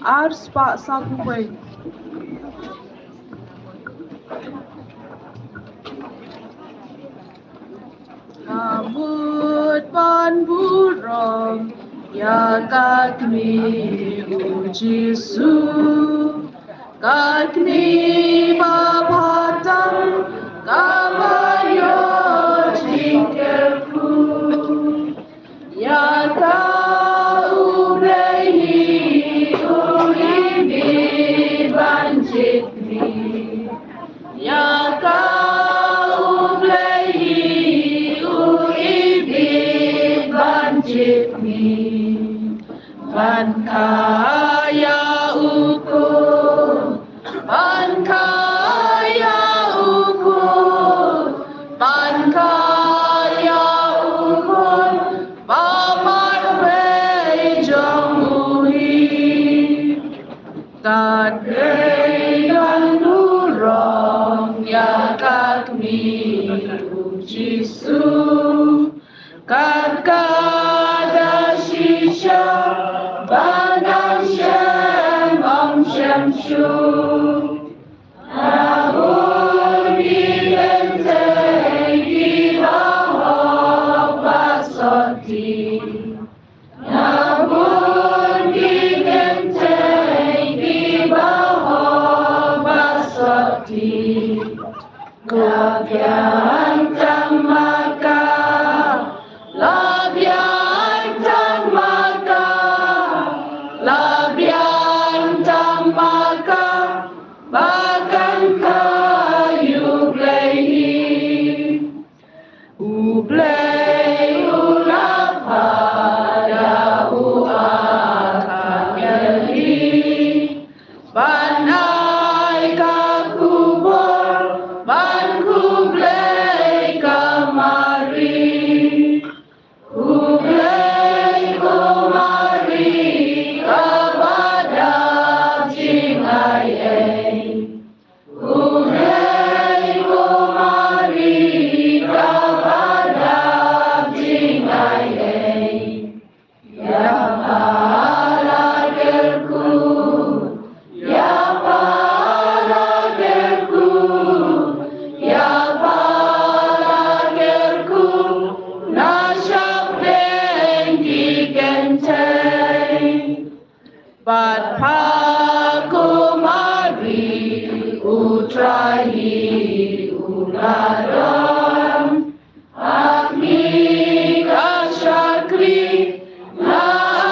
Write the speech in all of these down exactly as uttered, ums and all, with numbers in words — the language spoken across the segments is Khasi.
Ar spah sawphew wei. Nga mut ban burom ïa ka kmie u Jisu, ka kmie ba bha tam, kaba ïoh jingkyrkhu. Ïa ka U Blei hi u ibit ban jied kmie. Ïa ka U Blei hi u ibit ban jied kmie. Ban kha ïa u khun, ban kha ïa u khun, ban kha ïa u khun ba marwei jong u hi. Ka dei ban burom ïa ka kmie u Jisu. Kat kaba shisha ba ngan shem, ym shem shuh. Na bun ki kynthei kiba hok ba sotti. Na bun ki kynthei kiba hok ba sotti. La biang tang ma ka, la biang tang ma ka, la biang tang ma ka, ba kan kha ïa U Blei hi. U Blei u la phah ïa u Arkhangel hi ban ai ka khubor ban khublei ka Mari. Khublei ko Mari kaba dap jingai ei. Khublei ko Mari kaba dap jingai ei. Ïa pha la kyrkhu, ïa pha la kyrkhu, ïa pha la kyrkhu na shaphrang ki kynthei. Bad pha ko Mari, U Trai hi u la don ha kmie ka shakri, nga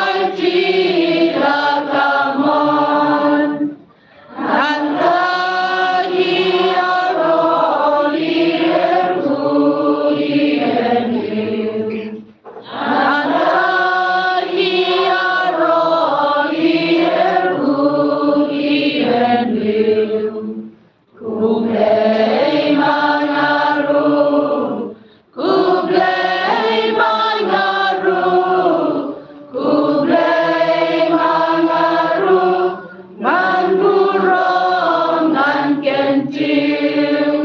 aiti la ka mon. Nangta ki ïaroh ki kyrkhu ki Nangta ki ïaroh ki kyrkhu ki bynriew. Khublei ma nga ruh, khublei ma nga ruh, khublei ma nga ruh, ngan burom ngan kyntiew.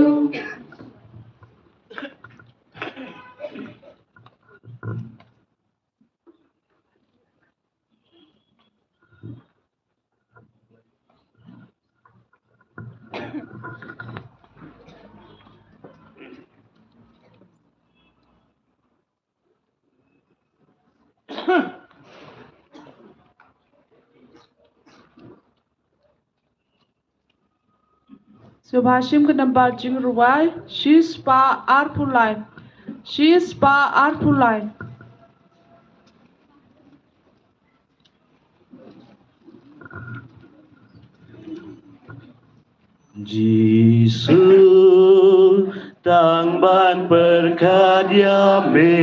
Sngewbha shim ka nambar jingrwai shispah arphew lai. Shispah arphew lai. Jisu, tang ban pyrkhat ïa me.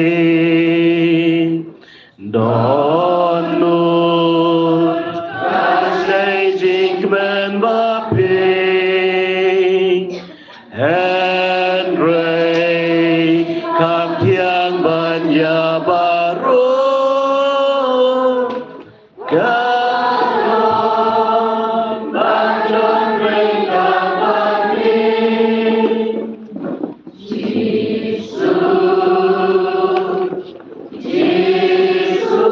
Don nud ka dei jingkmen ba phi, hynrei kham thiang ban ïa baroh. Ka long ban don rei ka ba phi. Jisu, Jisu.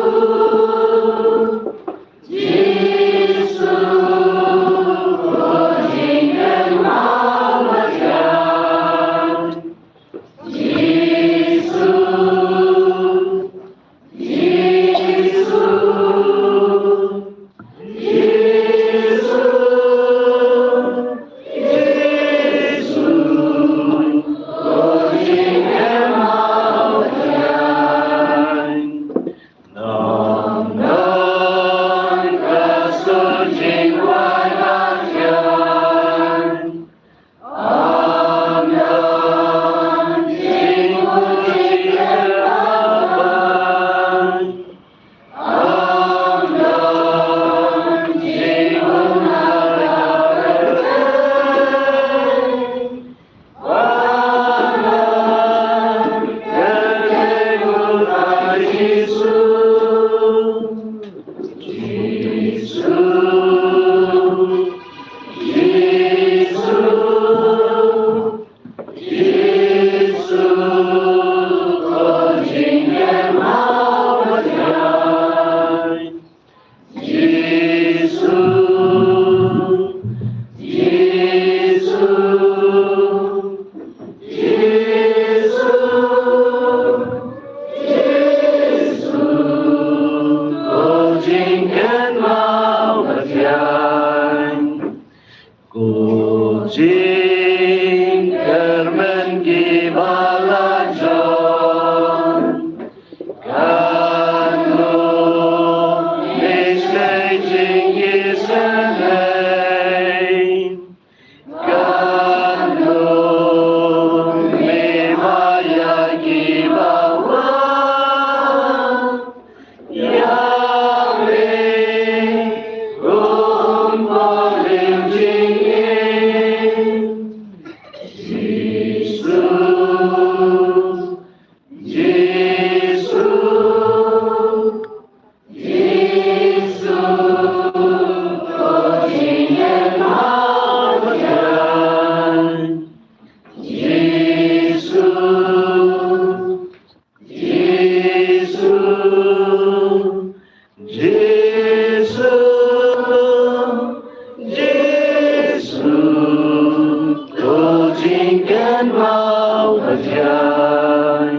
Jan,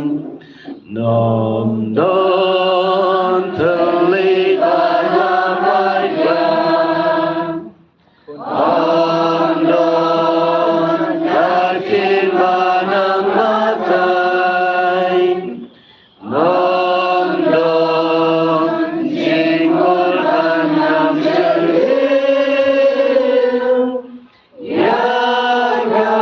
nom don thylli ba la ba ya. Om don ka kin ba nang batai. Nom don jingmut ba nang jylliew. Ïa ka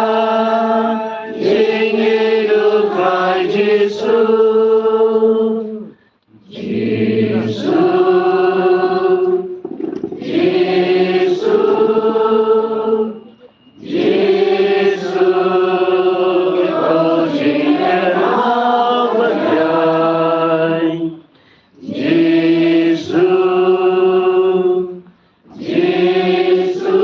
jingïeit u Trai Jisu. Jisu, Jisu, Jisu, ko jingkynmaw ba ïai. Jisu, Jisu,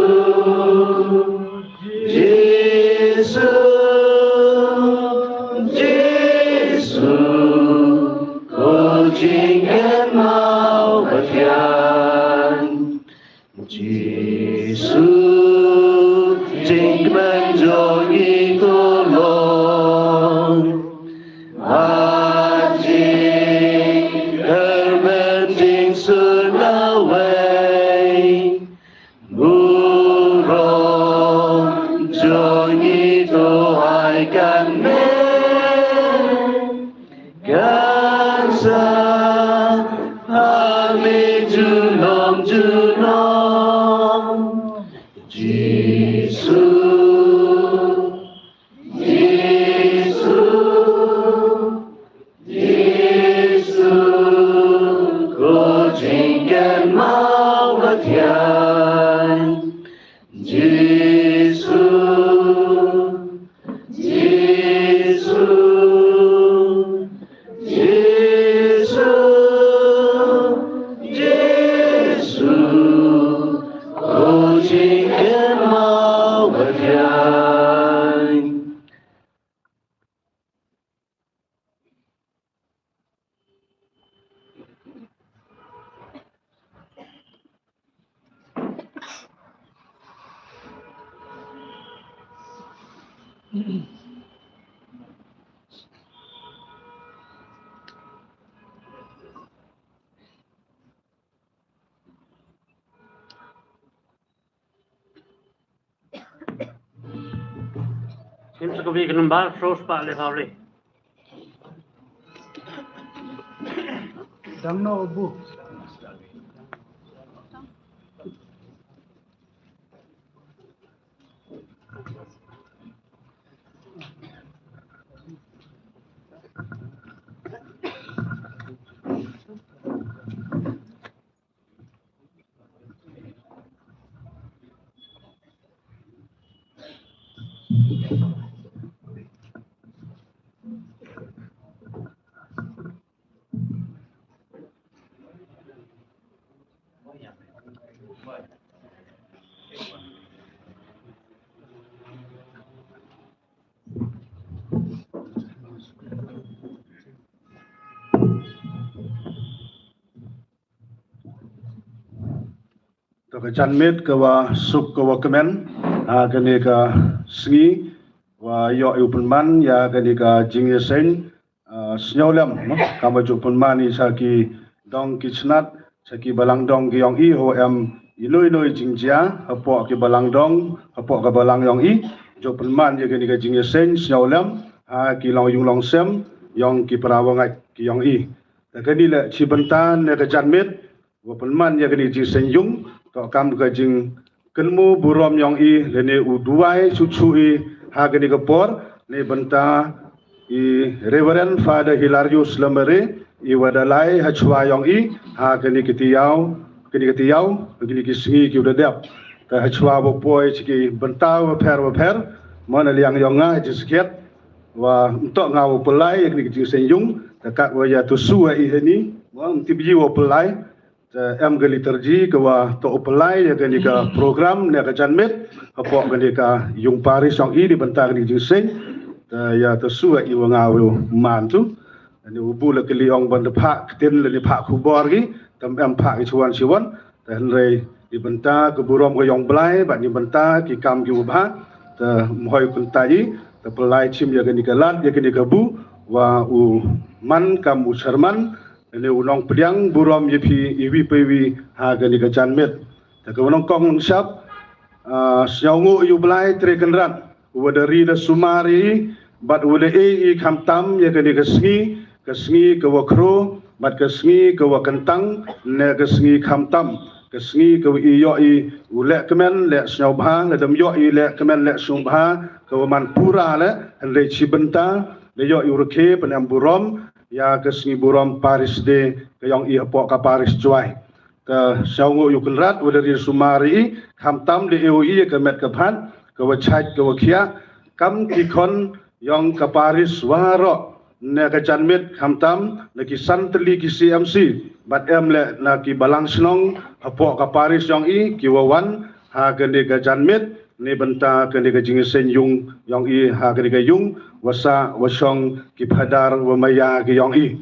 Jisu, Jisu, ko jingkynmaw ba ïai. Jisu, jingkmen jong ngi to long. Ba jingkyrmen jingsun lawei. Burom jong ngi to ai kan men. Kan sa ha me junom junom. Jisu, Jisu, Jisu, ko jingkynmaw ba ïai. Jisu, Jisu, Jisu, Jisu, ko jingkynmaw ba ïai. Ngin sa kawei ka number, soo spah le phaw le. Dang no bu. To ka janmiet ka wa suk ka wa kmen, ha kane ka sngi, wa ïoh ïa u pynman ïa kane ka jingïaseng, ah, sngewlem, no? Kam wa ju pynman ïa sa ki dong ki chnat, sa ki balang dong ki yong i, ho em ino ino i jingjia hapoh ki balang dong, hapoh ka balang yong i, ju pynman ïa kane ka jingïaseng sngewlem ha ki long yung long sem yong ki para wa ngait ki yong i. Te kane leh chi bynta ne ka janmiet, wa pynman ïa kane ka jingseng yung, to kam ka jingkynmaw burom yong i, lane u duwai shu shu i, ha kane ka por, ne bynta i Reverend Father Hilarius Lamare, i wa da lai ha chwa yong i, ha kane ka tiaw, kane ka tiaw, kane ki sngi ki wa da dep. Te ha chwa wa poi chi ki bynta wa pher wa pher, mo na liang yong nga, ha jingsakhiat, wa ym toh nga wa pynlai ïa kane ka jingseng yung, te kat wa ïa tu su wa i hani, wa ym tip i wa pynlai, Te em ka liturgy ka wa toh u pynlai ïa kane ka program ne ka janmiet hapoh kane ka yung parish yong i ne bynta kane ka jingseng. Te ïa te shu ïa i wa nga u man tu. Ani u bu la kylli ong ban da phah ktien lane phah khubor ki, te em phah ki chwan chwan. Te hynrei ne bynta ka burom ka yong Blai bad ne bynta ki kam ki wa bha. Te mhoi kynta i Te pynlait shim ïa kane ka lad, ïa kane ka buh, wa u man kam u chairman, ne u nongpdiang burom ïa phi iwi pa iwi ha kane ka janmiet. Te ka wa nongkong nongshap, ah, sngewnguh ïa u Blai Trai Kynrad, u wa da ri da sumar ïa i, bad u wa da ei i khamtam ïa kane ka sngi, ka sngi ka wa khro, bad ka sngi ka wa kyntang, ne ka sngi khamtam, ka sngi ka wa i ïoh i u leh kmen leh sngewbha, lada ym ïoh i leh kmen leh sngewbha, ka wa man pura leh, hynrei shi bynta, da ïoh i u rkhie pynem burom, ïa ka sngi burom Parish Day, ka yong i hapoh ka Parish Jowai. Te sngewnguh ïa u Kynrad, wa da ri sumar ïa i, khamtam da ei u i ïa ka met ka phad, ka wa chait, ka wa khiah, kam ki khon yong ka Parish waroh, ne ka janmiet khamtam, na ki san tylli ki C M C, bad em leh na ki balang shnong, hapoh ka Parish yong i, ki wa wan, ha kane ka janmiet, ne bynta kane ka jingïaseng yung yong i, ha kane ka yung, wa sah, wa shong, ki phadar, wa maïa ki yong i.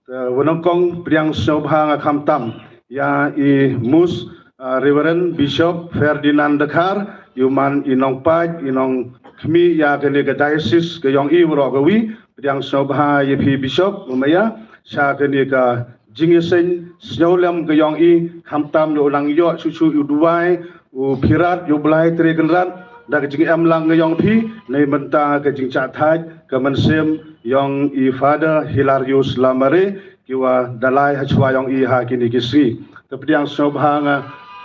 Te wa nongkong pdiang sngewbha nga khamtam ïa i Mus, ah, Reverend Bishop Ferdinand Dkhar, i u man i nongpait, i nongkhmih ïa kane ka diocese ka yong i waroh kawi, pdiang sngewbha ïa phi Bishop, wa maïa, sha kane ka jingïaseng sngewlem ka yong i, khamtam ïa u nang ïoh shuh shuh ïa u duwai, u phirat ïa u Blai Trai Kynrad, da ka jingem lang ka yong phi, ne bynta ka jingshah thait, ka mynsiem, yong i Father Hilarius Lamare, ki wa da lai ha shuwa yong i ha kine ki sngi. Te pdiang sngewbha nga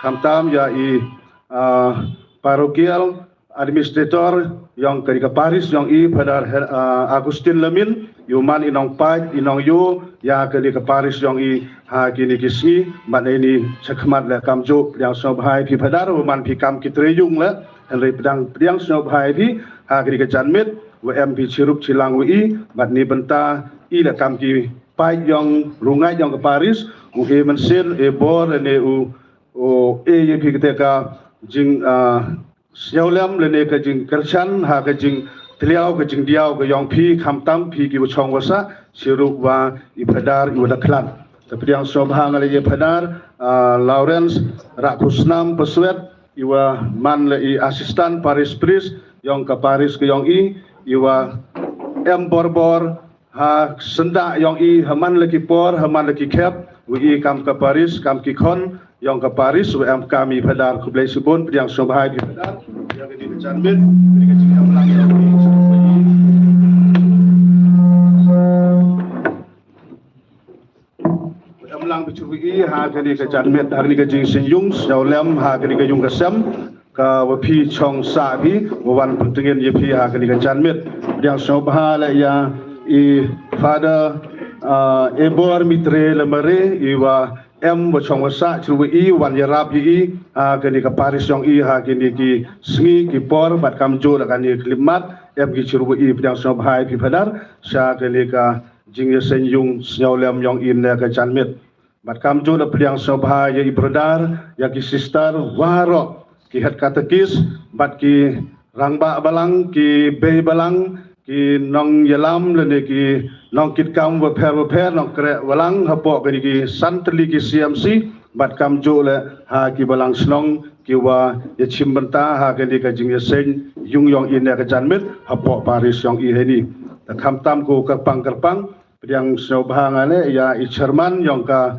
khamtam ïa i, ah, parochial administrator yong kane ka Parish yong i Father Her-, ah, Augustine Lamin, ïa u man i nongpait, i nongïoh, ïa kane ka Parish yong i ha kine ki sngi, bad ïa ini shakhmat leh kamjooh, pdiang sngewbha ïa phi Father, u man phi kam ki trei yung leh, hynrei pdiang, pdiang sngewbha ïa phi, ha kane ka janmiet, wa em phi chirup chilang wa i, bad ne bynta, i leh kam ki pait yong, rungait yong ka Parish, u e mynsiem, e bor, ne u, u e ïa phi kata ka jing, ah, sngewlem lane ka jingkyrshan ha ka jingtliaw ka jingdiaw ka yong phi khamtam phi ki wa chong wa sah chirup wa i Phadar i wa da khlad. Te pdiang sngewbha nga la i Phadar, ah, Lawrence Rakhusnam Paswet i wa man la i assistant parish priest yong ka parish ka yong i, i wa em borbor ha syndah yong i, ha man la ki por, ha man la ki khep, wa i kam ka parish, kam ki khon yong ka parish, wa em kam i Phadar. Khublei shibun, pdiang sngewbha i Phadar. Ïa ka dei ka janmiet, ka dei ka jingem lang ïa i. Wa em lang phi shu i ha ka dei ka janmiet, ha ka dei ka jingseng yung sngewlem, ha ka dei ka yung ka sem. Ka wa phi chong sah phi, wa wan pyntngen ïa phi ha kane ka janmiet. Pdiang sngewbha la ïa i Father, ah, Ebor Mitre Lamare, i wa em wa chong wa sah chirup wa i, wan ïarap ïa i ha kane ka parish yong i, ha kine ki sngi ki por, bad kamjooh la kane ka khyllipmat, em ki chirup wa i. Pdiang sngewbha ïa phi Phadar sha kane ka jingïaseng yung sngewlem yong i ne ka janmiet. Bad kamjooh la pdiang sngewbha ïa i brother, ïa ki sister, waroh ki head catechist, bad ki rangbah balang, ki bei balang, ki nongïalam lane ki nongkitkam wa pher wa pher, nongkreh balang hapoh kine ki san tylli ki C M C, bad kamjooh la ha ki balang shnong ki wa ïa chim bynta ha kane ka jingïaseng yung yong i ne ka janmiet hapoh parish yong i ha ini. Te khamtam ko kyrpang kyrpang, pdiang sngewbha nga le ïa i chairman yong ka,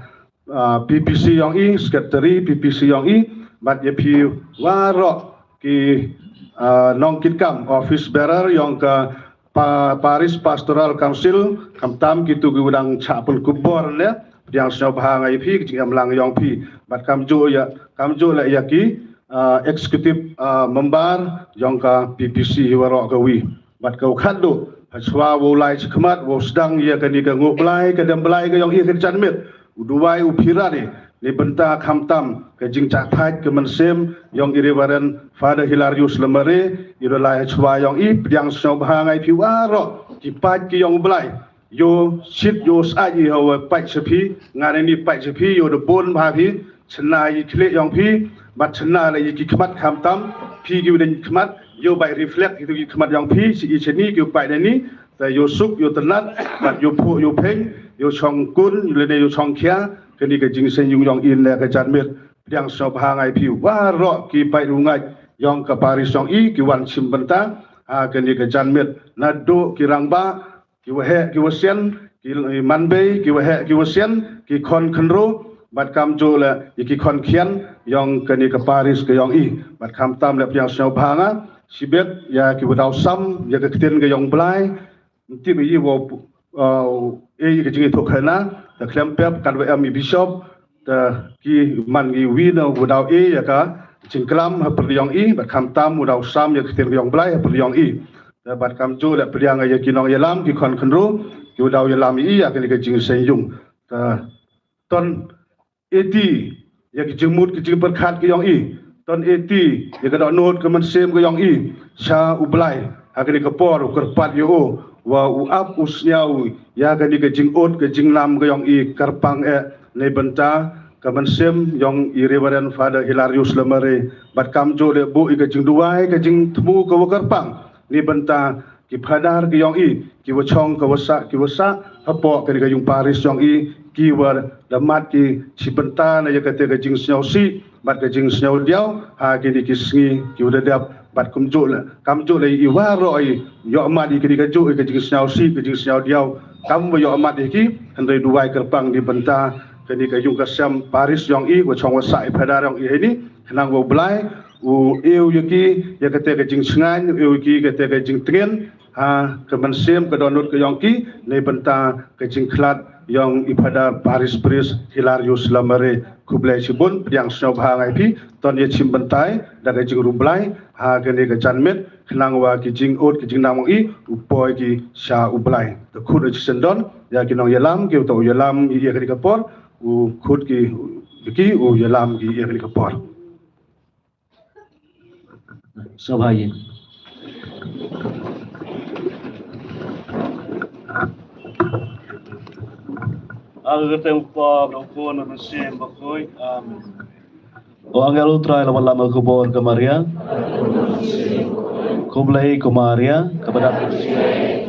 ah, P P C yong i, secretary P P C yong i, bad ïa phi waroh ki, ah, nongkitkam, office bearer yong ka pa-, Parish Pastoral Council, khamtam kitu ki wa dang chah pynkup bor ne, pdiang sngewbha nga ïa phi, ki jingem lang yong phi, bad kamjooh ïa, kamjooh la ïa ki, ah, executive, ah, member yong ka P P C hi waroh kawi. Bad ka u khatduh, ha shuwa wow lai shakhmat, wow sdang ïa kane ka nguh blai, ka dem blai ka yong i ha ka janmiet, u duwai u phirat i, ne bynta khamtam ka jingshah thait ka mynsiem yong i Reverend Father Hilarius Lamare, i da lai ha shuwa yong i, pdiang sngewbha nga ïa phi waroh ki pait ki yong u Blai. Ïoh shit ïoh sah i ha wa pait sha phi, nga ne ni pait sha phi, ïoh da bun bha phi, chna ïa ki khlieh yong phi, bad chna la ïa ki khmat khamtam, phi ki wa dang khmat, ïoh bai reflect ïa ki khmat yong phi, shi i chini ki wa pait ne ni, te ïoh suk, ïoh tynnat, bad ïoh phuh, ïoh pheng, ïoh chong kun, ïoh lane ïoh chong khia, kane ka jingïaseng yung yong i ne ka janmiet, pdiang sngewbha nga ïa phi waroh ki pait rungait yong ka parish yong i, ki wan chim bynta, ha kane ka janmiet, naduh ki rangbah, ki waheh ki wasien, ki manbei, ki waheh ki wasien, ki khon khynroo, bad kamjooh leh ïa ki khon khian yong kane ka paris ka yong i. Bad khamtam leh pdiang sngewbha nga shibit ïa ki wa daw sam ïa ka ktien ka yong Blai, ym tip ïa i wa, uh, ei ka jingïathuhkhana, te khlem pep katwa em i bishop, te ki man ngi wi na wa daw ei ïa ka jingklam ha pyrdi yong i, bad khamtam wa daw sam ïa ka ktien ka yong Blai ha pyrdi yong i. Te bad kamjooh leh pdiang ïa ki nongïalam, ki khon khynroo, ki wa daw ïalam ïa i ïa kane ka jingseng yung. Te ton eti ïa ki jingmut ki jingpyrkhat ki yong i. Ton eti ïa ka dohnud ka mynsiem ka yong i sha u Blai ha kane ka por, u kyrpad ïa u wa u ap u sñiaw ïa kane ka jingud ka jingnam ka yong i kyrpang eh na bynta ka mynsiem yong i Reverend Father Hilarius Lamare. Bad kamjooh leh buh ïa ka jingduwai ka jingthmu ka wa kyrpang na bynta ki phadar ki yong i, ki wa chong ka wa sah, ki wa sah hapoh kane ka yung paris yong i, ki wa da mad ki shi bynta na ïa kata ka jingsñiawsih bad ka jingsñiawdiaw ha kine ki sngi ki wa da dep. Bad kumjuh leh, kamjuh leh i waroh i ïoh mad ïa kine kajuh ïa ka jingsñiawsih ka jingsñiawdiaw, kam wa ïoh mad ïa ki, hynrei duwai kyrpang na bynta kane ka yung ka sem paris yong i, wa chong wa sah i phadar yong i heini, khnang wa u Blai u ïew ïa ki ïa kata ka jingshngaiñ, u ïew ïa ki kata ka jingtngen ha ka mynsiem ka dohnud ka yong ki na bynta ka jingkhlad yong i phadar paris priest Hilarius Lamare. Khublei shibun, pdiang sngewbha nga ïa phi. Ton ïa chim bynta da ka jingrum Blai ha kane ka janmiet, khnang wa ki jingud ki jingnam yong i u poi ki sha u Blai. Te khut ïa ki syndon ïa ki nongïalam, ki uta u ïalam ïa kane ka por, u khut ki, ki u ïalam ki ïa kane ka por. Sngewbha ïa. Ha ka kyrteng u Kpa bad u Khun bad u Mynsiem Bakhuid. Amen. O angel u Trai la wanlam ha ka khubor ka Maria. Khublei ko Maria, kaba dap da ka jingaiei,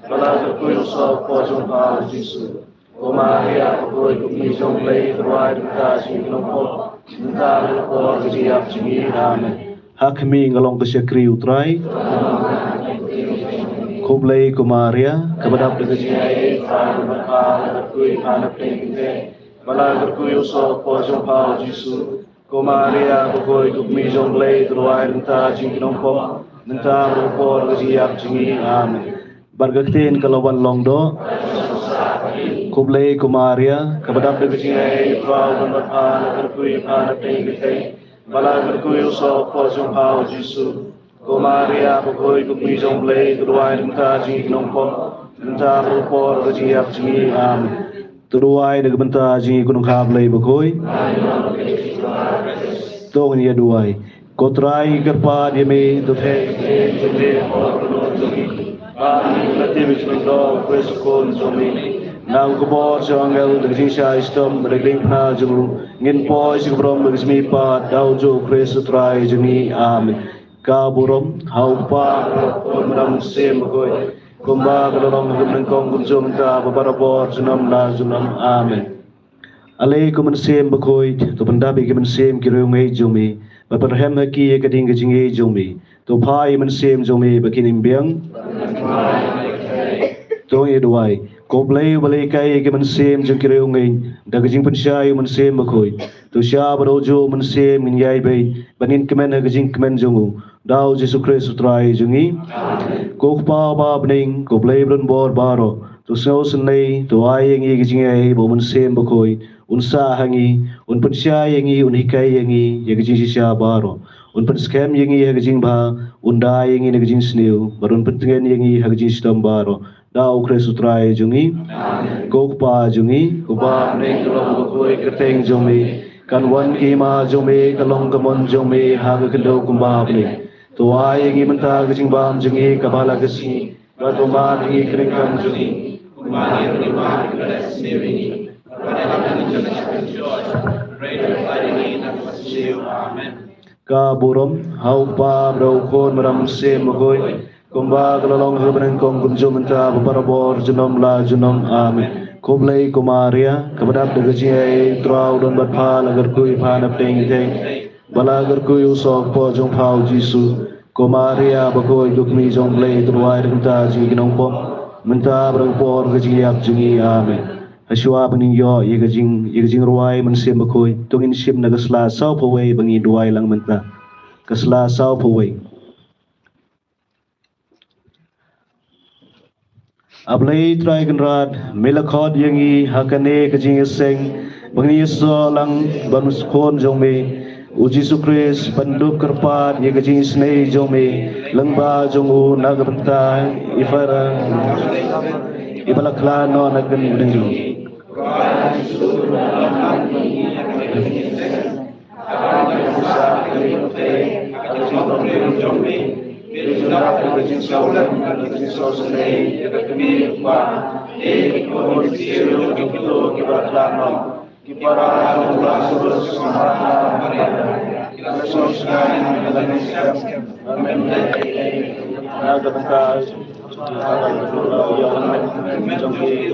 ba la kyrkhu u soh hapoh jong pha u Jisu. Ko Maria, ko khuid ko kmie jong U Blei, to duwai na ka bynta jong ngi ki nongpop, mynta bad ha ka por ka jingïap jong ngi. Amen. Ha khmih, nga long ka shakri U Trai. Khublei ko Maria, kaba dap da ka jingaiei, ba la kyrkhu u soh hapoh jong pha u Jisu. Ko Maria, ko khuid ko kmie jong U Blei, to duwai na ka bynta jong ngi ki nongpop, mynta bad ha ka por ka jingïap jong ngi. Amen. Bad ka ktien ka la wan long doh. Khublei ko Maria, kaba dap da ka jingaiei, U Trai u don bad pha, la kyrkhu ïa pha na pdeng ki kynthei, ba la kyrkhu u soh hapoh jong pha u Jisu. Ko Maria, ko khuid ko kmie jong U Blei, to duwai na ka bynta jong ngi ki nongpop, mynta bad ha ka por ka jingïap jong ngi. Amen. To duwai na ka bynta jong ngi ko Nongkha Blei Bakhuid. To ngin ïa duwai. Ko Trai, ngi kyrpad ïa me, to theh. Nang ka bor jong angel, da ka jingshai shitom, da ka diengphna jong u, ngin poi sha ka burom da ka jingmihpat, da u juh Khrist u Trai jong ngi. Amen. Ka burom ha u Kpa, ha u Khun, ha u Mynsiem Bakhuid, kumba ka la long ha ka banyngkong, kumjuh mynta, bad barabor, junom la junom. Amen. Ale ko Mynsiem Bakhuid, to pyndap ïa ki mynsiem ki riewngeit jong me, bad pynrhem ha ki ïa ka ding ka jingngeit jong me. To phah ïa ki mynsiem jong me ba kin im biang. To ngin ïa duwai. Ko Blei uba la hikai ïa ki mynsiem jong ki riewngeit da ka jingpynshai u Mynsiem Bakhuid, to shah ba da u juh u Mynsiem ngin ïai beit, bad ngin kmen ha ka jingkmen jong u, da u Jisu Khrist u Trai jong ngi. Ko Kpa uba ha bneng, ko Blei ba don bor baroh, to sngewsynei, to ai ïa ngi ka jingaiei ba u Mynsiem Bakhuid un sah ha ngi, un pynshai ïa ngi, un hikai ïa ngi ïa ka jingshisha baroh, un pynskhem ïa ngi ha ka jingbha, un da ïa ngi na ka jingsniew, bad un pyntngen ïa ngi ha ka jingshitom baroh, da u Khrist u Trai jong ngi. Amen. Ko Kpa jong ngi, uba ha bneng, ka long ka kyrteng jong me, kan wan ka hima jong me, kan long ka mon jong me ha ka khyndew kumba ha bneng. To ai ïa ngi mynta ka jingbam jong ngi kaba la ka sngi, bad to map ïa ngi ki ryngkang jong ngi, kumba ngi ruh ngi map ïa ki ba la sniew ïa ngi. Amen. Ka burom ha u Kpa, bad ha u Khun, bad ha u Mynsiem Bakhuid, kumba ka la long ha ka banyngkong, kumjuh mynta, bad barabor, junom la junom. Amen. Khublei ko Maria, kaba dap da ka jingaiei, U Trai u don bad pha, la kyrkhu ïa pha na pdeng ki kynthei, Ba la kyrkhu ïa u soh kpoh jong pha u Jisu. Ko Maria bakhuid, ko kmie jong u Blei, to duwai ïa ngi bynta jong ngi ki nongpop, mynta bad ha ka por ka jingïap jong ngi. Amen. Hashwa ba ngin ïoh ïa ka jing, ïa ka jingrwai Mynsiem Bakhuid, to ngin shim na ka sla sawphew wei ba ngi duwai lang mynta. Ka sla sawphew wei. A Blei Trai Kynrad, me la khot ïa ngi ha kane ka jingïaseng ba ngin ïasoh lang ban khun jong me u Jisu Khrist, ban dup kyrpad ïa ka jingisynei jong me lyngba jong u na ka bynta i para, i ba la khlad noh na ka bynta jong me.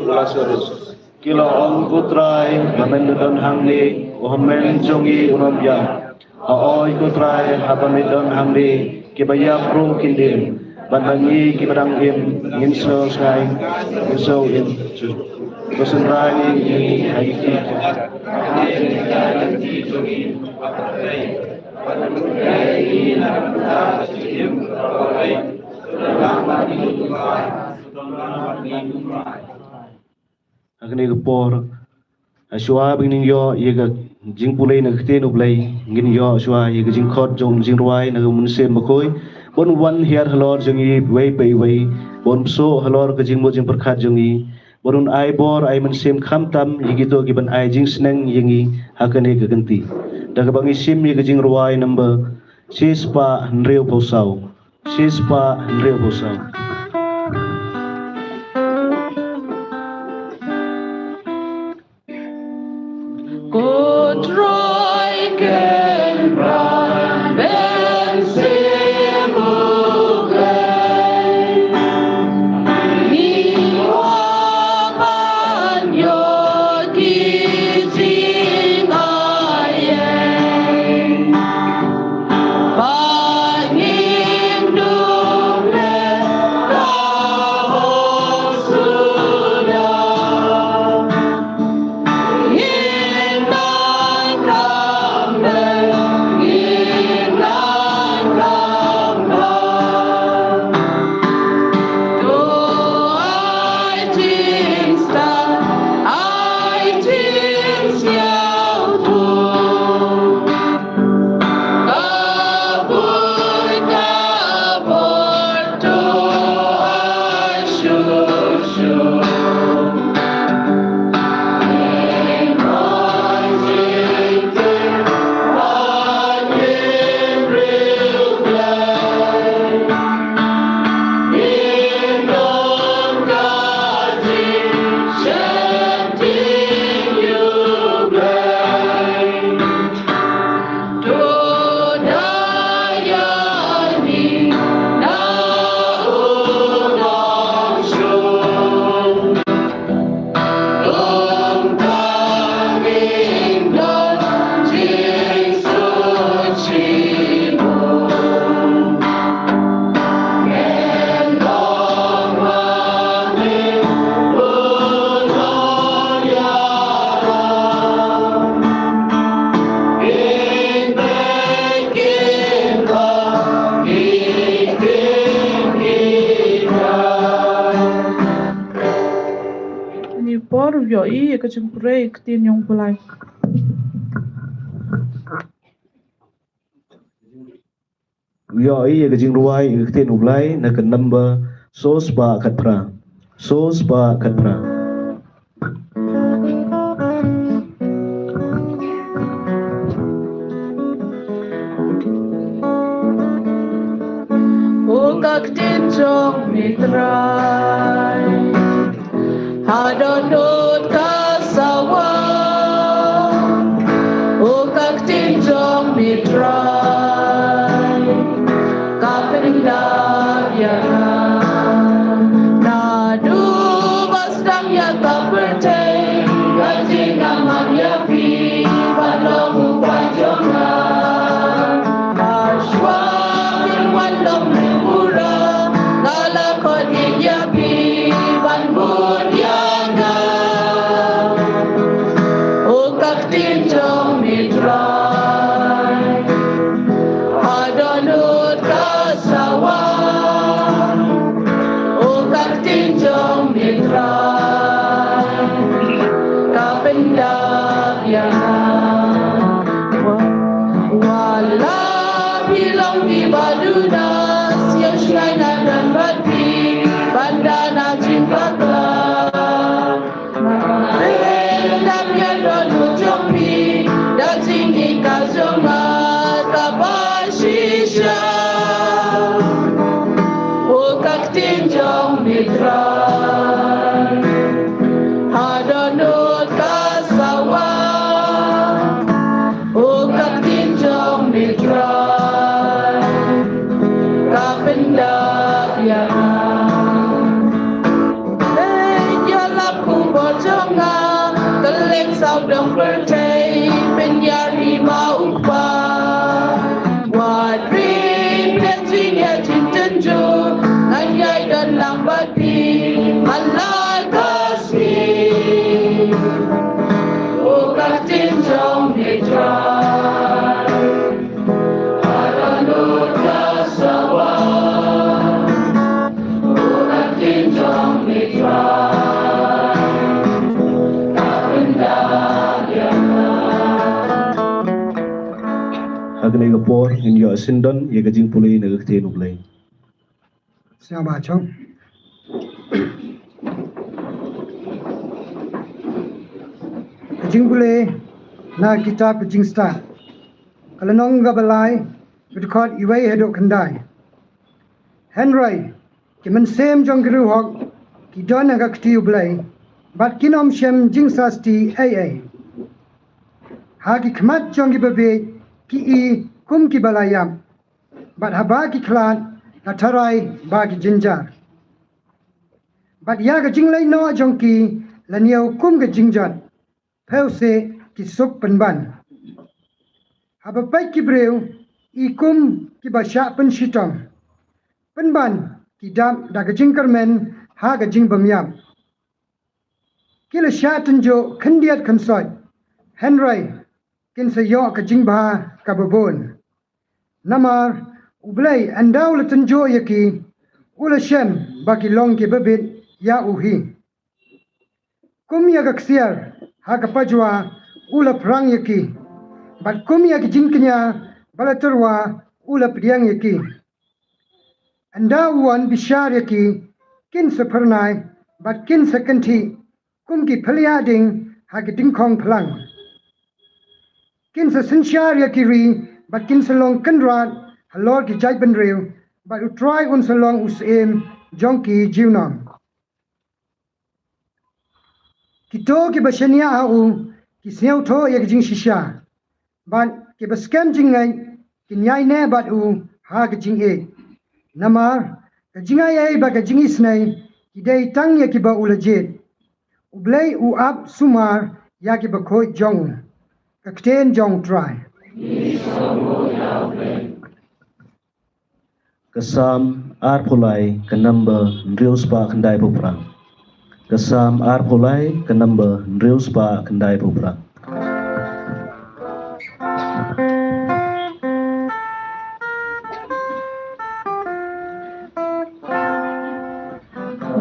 Lazarus. Ki la ong, Ko Trai, ba men da don hangne, u hynmen jong ngi un ym ïap. Hooid Ko Trai, haba me don hangne, kiba ïap ruh kin im. Bad ma ngi kiba dang im, ngin sngew sngew, ngin sngew im. Ko synran ïa ngi ha ïing. Ha kane ka por, hashwa ba ngin ïoh ïa ka jingpule na ka ktien u Blei, ngin ïoh hashwa ïa ka jingkhot jong jingrwai na ka Mynsiem Bakhuid. Bun wan hiar halor jong ngi iwei pa iwei, bun bsut halor ka jingmut jingpyrkhat jong ngi. Bun ai bor ai mynsiem khamtam ïa kito ki ban ai jingsneng ïa ngi ha kane ka kynti. Da kaba ngi shim ïa ka jingrwai number shispah hynriewphew saw. Shispah hynriewphew saw. Ko Trai Kynrad, Mynsiem Bakhuid, ngi kwah ban ïoh ki jingaiei. Kane ka por u ïohi ïa ka jingpule ïa ka ktien jong u Blai. U ïohi ïa ka jingrwai ïa ka ktien u Blai na ka number saw spah khatphra. Saw spah khatphra. O ka ktien jong me Trai, ha dohnud ka sawa. O ka ktien jong me Trai, ka pyndap ïa nga. Naduh ba sdang ïa ka pyrthei, ka jingangnud ïa phi, ba long u Kpa jong nga. Ktien jong Midrang. Ha dohnud ka sawa, u ka ktien jong Midrang ka pyndap ïa nga. Pynïalap khubor jong nga, kylleng sawdong pyrthei pynïar hi ma u Kpa. Wat ri pynjin ïa jingtynjuh, ngan ïai don lang bad phi man la ka sngi. U ka ktien jong Midrang. Ha kane ka por ngin ïoh syndon ïa ka jingpule na ka ktien U Blei. Sngewbha chong. Ka jingpule na kitab ka Jingstad, ka lynnong kaba lai, ka dkhot iwei haduh khyndai. Hynrei ki mynsiem jong ki riewhok ki don ha ka kti U Blei, bad kin ym shym jingsasti ei ei. Ha ki khmat jong kiba bieit ki i kum kiba la ïap, bad haba ki khlad la tharai ba ki jynjar. Bad ïa ka jingleit noh jong ki la niew kum ka jingjot, phew seh ki suk pynban. Haba peit ki briew i kum kiba shah pynshitom, pynban ki dap da ka jingkyrmen ha ka jingbymïap. Ki la shah tynjuh khyndiat khynsoit, hynrei kin sa ïoh ka jingbha kaba bun. Namar U Blei ynda u la tynjuh ïa ki, u la shem ba ki long kiba bit ïa u hi. Kum ïa ka ksiar ha ka pajwa u la phrang ïa ki, bad kum ïa ki jingkñia ba la tyrwa u la pdiang ïa ki. Ynda u wan bishar ïa ki, kin sa phyrnai bad kin sa kynthih kum ki phylliehding ha ki dyngkhong phlang. Kin sa synshar ïa ki ri bad kin sa long kynrad halor ki jaitbynriew, bad U Trai un sa long u syiem jong ki junom. Kito kiba shaniah ha u ki sngewthuh ïa ka jingshisha, bad kiba skhem jingngeit kin ïaineh bad u ha ka jingïeit. Namar ka jingai ei bad ka jingisynei ki dei tang ïa kiba u la jied. U Blei u ap sumar ïa kiba khuid jong u. Ka ktien jong U Trai. Ka Salm arphew lai, ka number hynriew spah khyndai phew phra. Ka Salm arphew lai, ka number hynriew spah khyndai phew phra.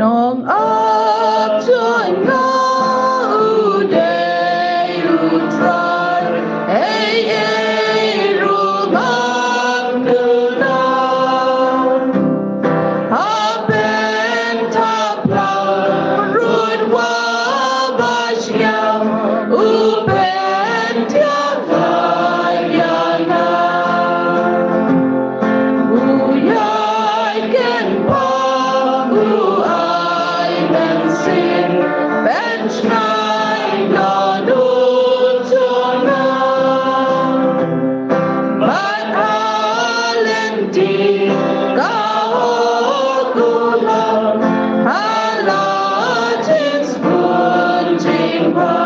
Nong ap jong nga u dei U Trai, ei ei ruh ngam duna. Ha pynthap plang rud wa ba shngiam, u pyntiang ïa nga. U ïai kynpang, u ai mynsiem, pynshngaiñ dohnud jong nga. Bad ha lynti ka hok u long, ha la jingsbun jingbha.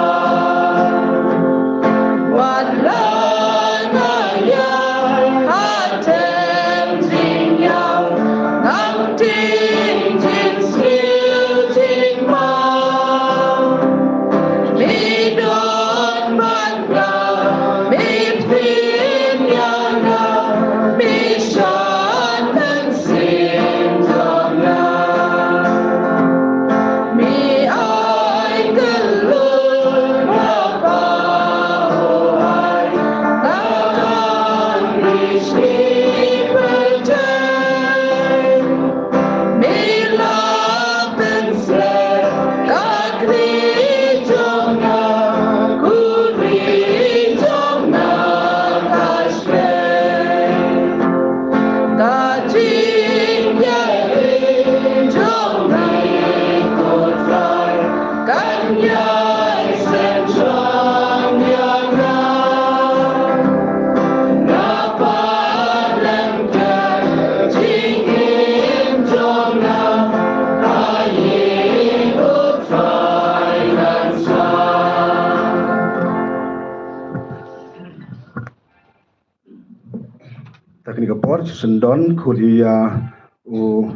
Wat la nga ïa ha tem jingïap, ngam tieng jingsniew jingma. Mi don bad nga, mi pynïaid ïa nga, mi shad mynsiem jong nga. Mi ai kylluid Syndon khut ïa u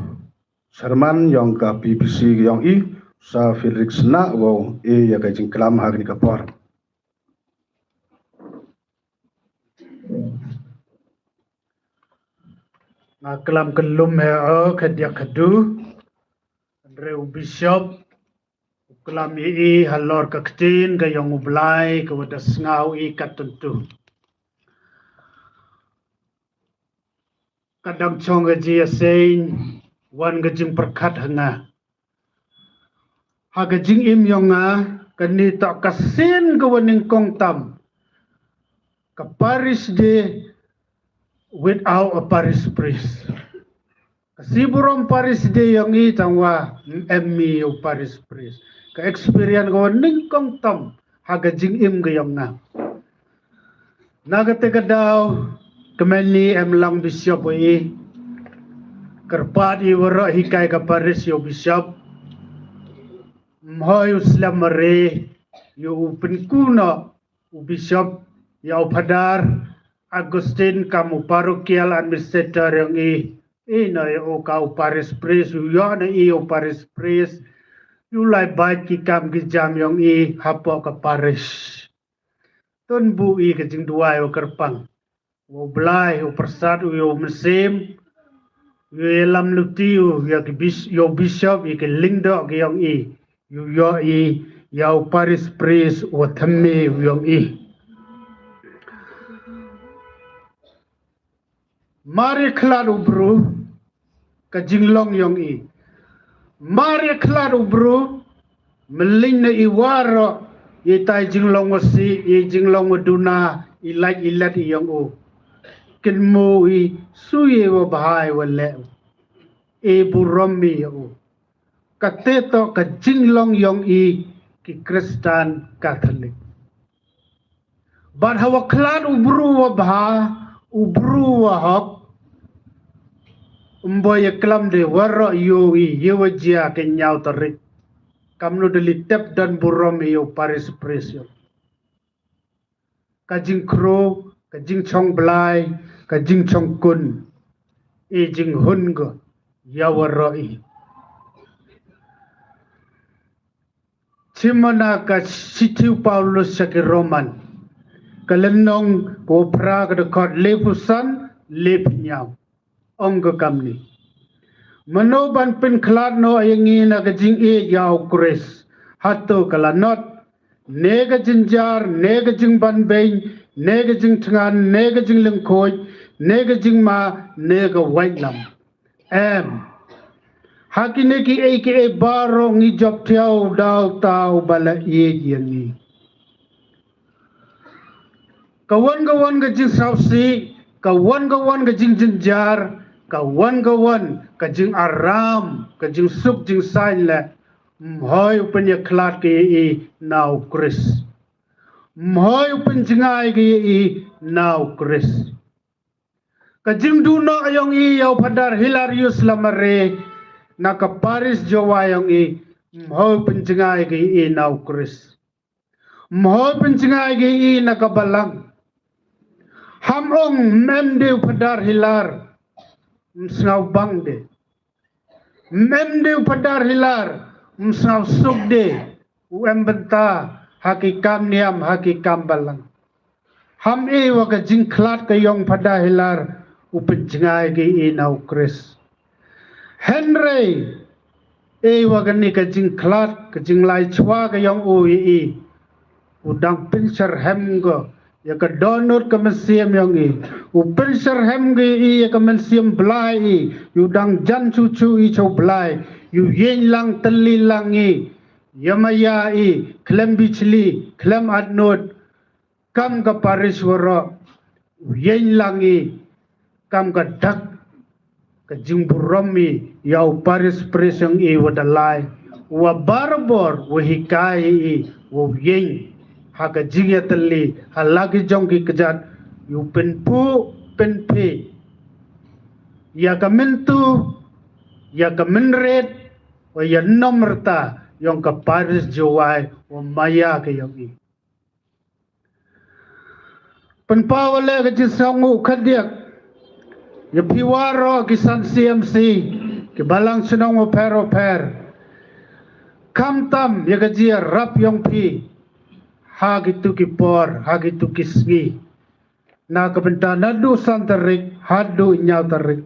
chairman yong ka P P C yong i, Sir Frederick Sna, wow, e ïa ka jingklam ha kani ka por. Nga klam kyllum he o ka diak ka du. Hynrei u bishop u klam ïa i halor ka ktien ka yong u Blai ka wa da sngaw i kat tentu. Ka dang chong ka jingïaseng, wan ka jingpyrkhat ha nga. Ha ka jingim yong nga, kani toh ka sien ka wa nyngkong tam. Ka parish day without a parish priest. Ka sngi burom parish day yong i tang wa em mi u parish priest. Ka experience ka wa nyngkong tam ha ka jingim ka yong nga. Na kata ka daw, kmen i em lang bishop wa i. Kyrpad i waroh hikai ka parish ïa u bishop. Mhoi u slem mare, ïa u pynkuno, u bishop, ïa u Phadar Augustine kam u parochial administrator yong i. I na ïa u ka u parish priest, u ïa na i u parish priest, u lai bad ki kam ki jam yong i hapoh ka parish. Tun bu i ka jingduwai u kyrpang. U Blai, u pyrsad, u ïa u mynsiem, u ïa lam luti, u ïa ki bis-, ïa u bishop, ïa ki lyngdoh ki yong i, u ïa i, ïa u parish priest, u thymme u yong i. Mar ïa khlad u bru, ka jinglong yong i. Mar ïa khlad u bru, mylliñ na i waroh, i tai jinglong wa si, i jinglong wa duna, i lait i let i yong u. Kin mu i su i wa bha i wa leh u. I burom i ïa u. Kata toh ka jinglong yong i ki Khristan Katholik. Bad hawa khlad u bru wa bha, u bru wa hok, um boi ïa klam de waroh ïa u i, ïa wa jia ka ñiaw tarik. Kamnu da li tep don burom ïa u parish priest ïa u. Ka jingkhru, ka jingchong blai, ka jingchong kun. I jinghun ko, ïa waroh i. Chimana ka shithi u Paulus sha ki Roman. Ka lynnong ka phra ka dkhot laiphew san, laiphew hynñiew. Ong ka kamni. Mano ban pynkhlad noh ïa ngi na ka jingïeit ïa u Khrist. Hato ka lanot. Ne ka jynjar, ne ka jingbanbeiñ, ne ka jingthngan, ne ka jinglyngkhuid, ne ka jingma, ne ka waitlam. Em. Ha kine kiei kiei baroh ngi jop thiaw da uta uba la ïeit ïa ngi. Ka wan ka wan ka jingsngewsih, ka wan ka wan ka jingjynjar, ka wan ka wan ka jingaram, ka jingsuk jingsaiñ leh, mhoi u pynïakhlad ka ïa i na u Khrist. Mhoi u pynjngai ka ïa i na u Khrist. Ka jingduh noh ïong i ïa u Phadar Hilarius Lamare na ka parish Jowai ïong i, mhoi pynjngai ka i na u Khrist. Mhoi pynjngai ka i na ka balang. Ham ong mem de u Phadar Hilar, msngaw bang de. Mem de u Phadar Hilar, msngaw suk de, u em bynta, ha ki kam niam, ha ki kam balang. Ham i wa ka jingkhlad ka ïong Phadar Hilar, u pynjngai ka i na u Khrist. Hynrei, i wa kani ka jingkhlad, ka jinglai chwa ka ïong u i i. U dang pynsyrhem ko, ïa ka dohnud ka mynsiem ïong i. U pynsyrhem ko i ïa ka mynsiem blai i. U dang jan chuchu i cha u Blai. U ïeng lang tylli lang i. Ïa maya i, khlem bichli, khlem atnud. Kam ka parish waroh. U ïeng lang i. Kam ka dak. Ka jingburom i, ïa u parish priest ïong i wa da lai. Wa barabor, wa hikai i, wa u ïeng. Ha ka jingïatylli, ha la ki jong ki kjat, u pynpu, pynphi. Ïa ka myntu, ïa ka mynrit, wa ïa nomrta, ïong ka parish Jowai, wa maya ka ïong i. Pynpaw leh ka jingsngewnguh khaddiak. Ïa phi waroh ki san C M C, ki balang shnong wapher wapher, khamtam ïa ka jingïarap yong phi ha kitu ki por, ha kitu ki sngi, na ka bynta naduh san tarik haduh hynñiew tarik.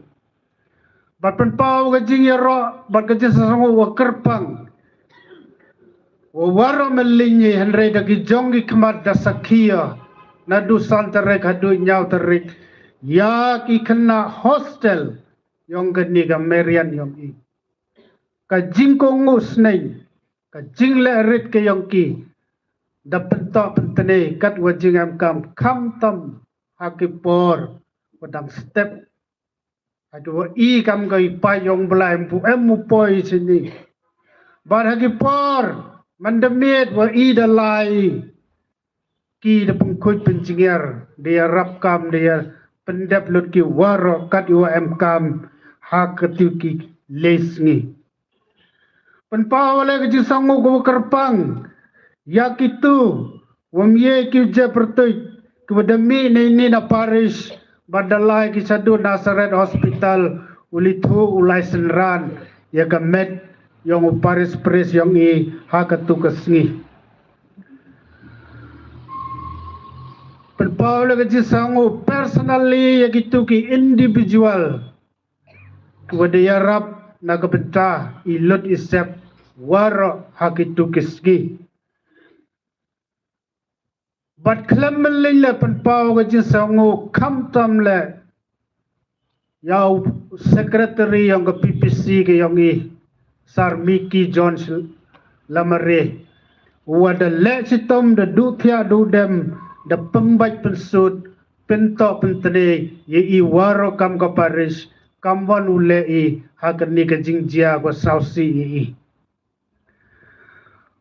Bad pynpaw ka jingïaroh bad ka jingsngew wa kyrpang wa waroh myllung, hynrei da ki jong ki khmat da sakhi ïa, naduh san tarik haduh hynñiew tarik, ïa ki khynnah hostel yong kane ka Marian yong i. Ka jingkohnguh sneng, ka jingleh rit ka yong ki, da pyntoh pyntnei kat wa jingemkam, khamtam ha ki por wa dang step, ha ki wa i kam ka i pa yong Blai, em pu em u poi sini. Bad ha ki por man da miet wa i da lai, ki da pynkhuid pynjngiar, da ïarap kam, da ïa pyndep lut ki waroh kat i wa em kam ha kitu ki lei sngi. Pynpaw leh ka jingsngew ka wa kyrpang ïa kitu wa ym ye ki jepyrtuit ki wa da mih na ini na parish, bad da lai ki shaduh Nazareth Hospital, u li thuh u lai synran ïa ka met yong u parish priest yong i ha katu ka sngi. Pynpaw leh ka jingsngew personally ïa kitu ki individual ki wa da ïarap na ka bynta i lut i sep waroh ha kitu ki sngi. Bad khlem myllung leh pynpaw ka jingsngew khamtam leh ïa u secretary yong ka P P C ka yong i, Sir Mickey John Lamare, wa da leh shitom, da duh thiah duh dem, da pynbeit pynsut, pyntoh pyntnei ïa i waroh kam ka parish, kam wan u leh i ha kane ka jingjia ka sawsi ïa i.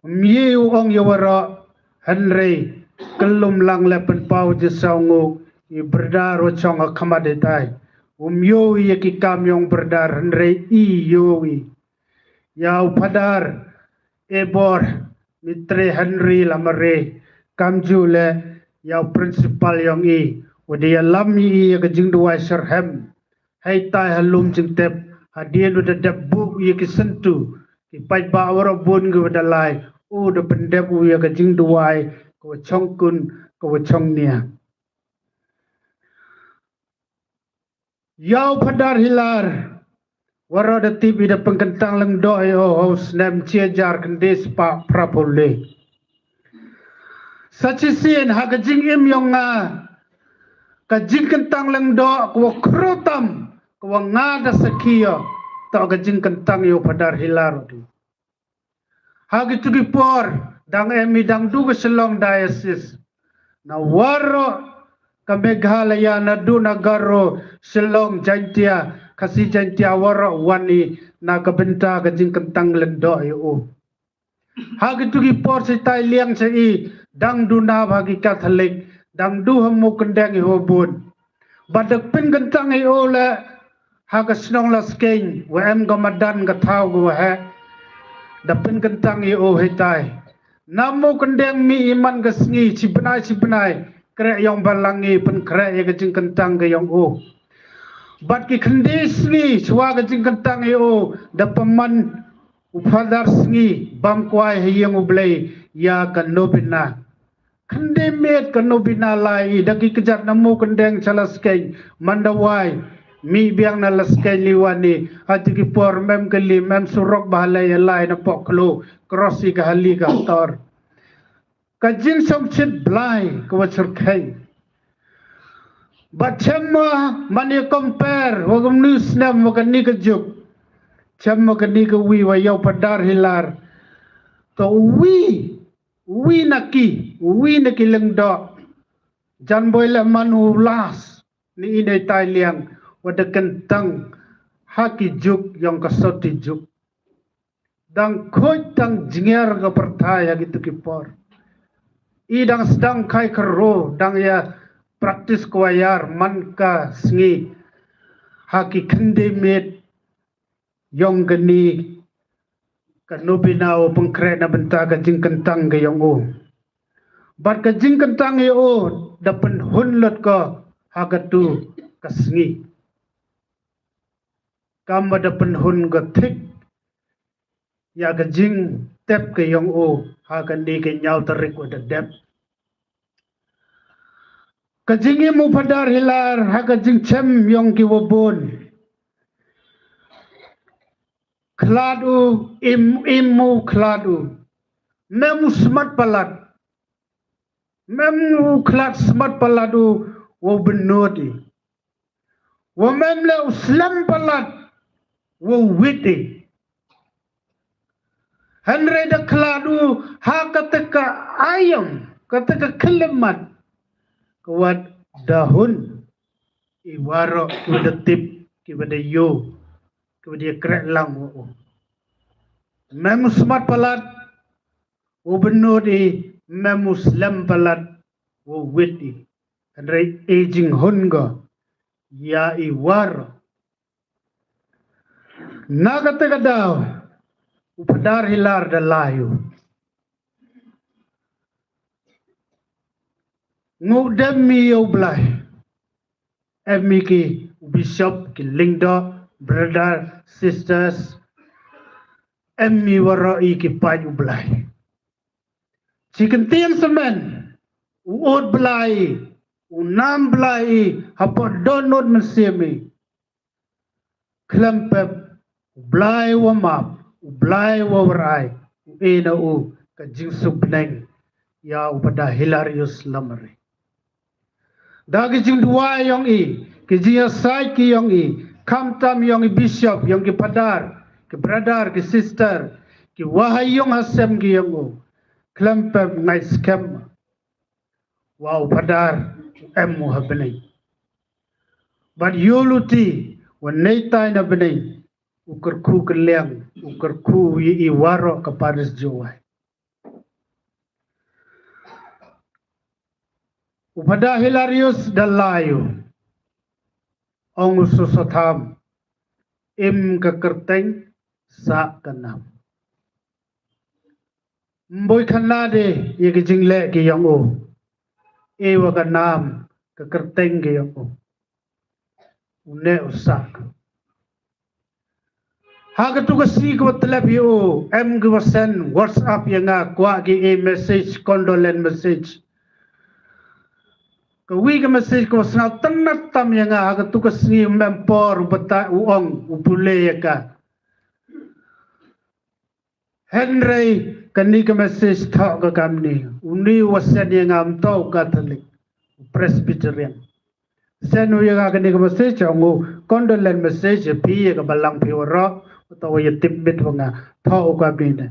Ym ye u ong ïa waroh, hynrei kyllum lang leh pynpaw jingsngew i brother wa chong ha khmat hitai. Ym ïoh i ïa ki kam yong brother, hynrei i ïoh i ïa u Phadar Ebor Mitre Henry Lamare, kamjooh leh ïa u principal yong i, wa da ïalam i ïa ka jingduwai syrhem. Hei tai ha lum jingtep, hadien u da dep buh ïa ki syntu, ki paidbah waroh bun ki wa da lai, u da pyndep u ïa ka jingduwai ka wa chong khun, ka wa chong nia. Ïa u Phadar Hilar, waroh da tip i da pynkyntang lyngdoh ïa u ha u snem shi hajar khyndai spah phra phew le. Sa shisien ha ka jingim yong nga, ka jingkyntang lyngdoh ka wa khraw tam ka wa nga da sakhi ïa, toh ka jingkyntang ïa u Phadar Hilar. Ha kitu ki por dang em i dang du ka Shillong Diocese, na waroh ka Meghalaya, naduh na Garo, Shillong, Jaintia, Khasi Jaintia, waroh wan i na ka bynta ka jingkyntang lyngdoh ïa u. Ha kitu ki por shi tai liang sha i dang du na ba ki Katholik, dang du ha Mawkyndeng i ho bun. Bad da pynkyntang ïa u leh ha ka shnong Laskeiñ, wa em ka madan ka thaw ka wa heh. Da pynkyntang ïa u hitai. Na Mawkyndeng mih i man ka sngi, shi bnai shi bnai, kreh yong balang i pynkhreh ïa ka jingkyntang ka yong u. Bad ki khyndai sngi shwa ka jingkyntang ïa u, da pynman u Phadar Sngi bam kwai ha ïing u Blei ïa ka novena. Khyndai miet ka novena lai i, da ki kjat na Mawkyndeng sha Laskeiñ, man da wai, mih biang na Laskeiñ li wan i, ha kitu ki por mem kali, mem surok ba ha lei ïa lai na poh klo, cross i ka hali ka hator. Ka jingshongshit Blai ka wa shyrkhei. Bad shem ma man ïa compare wa kumno snem wa kani ka juk, shem ma kani ka wi wa ïa u Phadar Hilar. To wi, wi na ki, wi na ki lyngdoh. Jan boi leh man u last ni i nei tai liang wa da kyntang ha ki juk yong ka soti juk. Dang khuid dang jngiar ka pyrthai ha kitu ki por. I dang sdang khai karo, dang ïa practice choir man ka sngi ha ki khyndai miet yong kani ka novena u pynkhreh na bynta ka jingkyntang ka yong u. Bad ka jingkyntang ïa u da pynhun lut ka ha katu ka sngi. kam ba da pynhun ka thik ïa ka jingtep ka yong u ha ka ni ka nyaw tarik wa da dep. Ka jingim u Phadar Hilar ha ka jingchem yong ki wa bun. Khlad u, im, im u khlad u. Mem u smat palat. Mem u khlad smat palat u wa u bynnud i. Wa mem le u slem palat wa u wit i. Hynrei da khlad u ha kata ka aïom, kata ka khyllipmat. Ka wat da hun i waroh ki wa da tip, ki wa da ïoh, ki wa da ïa kreh lang wa u. Mem u smat palat wa u bynnud i, mem u slem palat wa u wit i. Hynrei i jinghun ko ïa i waroh. Na kata ka daw u Phadar Hilar da lai u. Ngu dem mi ïa u Blai. Em mi ki u bishop, ki lyngdoh, brother, sisters. Em mi waroh i ki paid u Blai. Chi kyntien semen u ud Blai, u nam Blai i hapoh dohnud mynsiem i. Khlem pep u Blai wa map, u Blai wa warai, u e na u ka jingsuk bneng ïa u Phadar Hilarius Lamare. Da ki jingduwai yong i, ki jingïasaid ki yong i, khamtam yong i bishop, yong ki phadar, ki brother, ki sister, ki wahai yong hasem ki yong u. Khlem pep ngai skhem wa u Phadar em u ha bneng. Bad ïoh luti wa neitai na bneng u kyrkhu kylliang, u kyrkhu ïa i waroh ka parish Jowai. U Phadar Hilarius da lai u. Ong u Soso Tham, im ka kyrteng, sah ka nam. Mboi khana de ïa ka jingleh ki yong u. E wa ka nam ka kyrteng ki yong u. U ne u sah. Ha katu ka sngi ka wa tlep ïa u, em ki wa send WhatsApp ïa nga, kwah ki e message, condolence message. Ka wi ka message ka wa sngap tynat tam ïa nga, ha katu ka sngi mem por u bata u ong, u pule ïa ka. Hynrei kani ka message thoh ka kamni, uni wa send ïa nga ym toh u Catholic, u Presbyterian. Send u ïa nga kani ka message, ong u condolence message ïa phi ïa ka balang phi waroh, u toh wa ïa tip bit wa nga, thoh u kamni ne.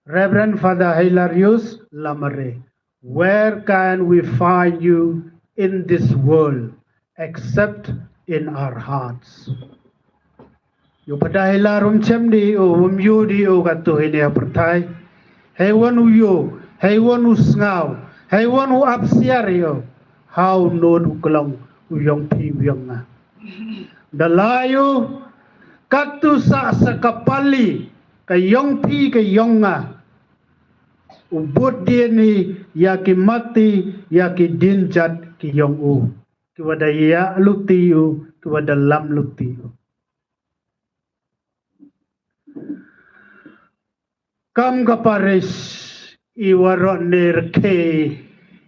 Reverend Father Hilarius Lamare, where can we find you in this world except in our hearts? Ïa u Phadar Hilar um chem di u, um ïoh di u katu hi ne ha pyrthai. Hei wan u ïoh, hei wan u sngaw, hei wan u ap siar ïa u. Ha u nud u klong u yong phi u yong nga. Da lai u katu sah sa ka pali ka yong phi ka yong nga. U bud dien i ïa ki mati, ïa ki dienjat ki yong u. Ki wa da ïa luti u, ki wa da lam luti u. Kam ka parish i waroh ne rkhie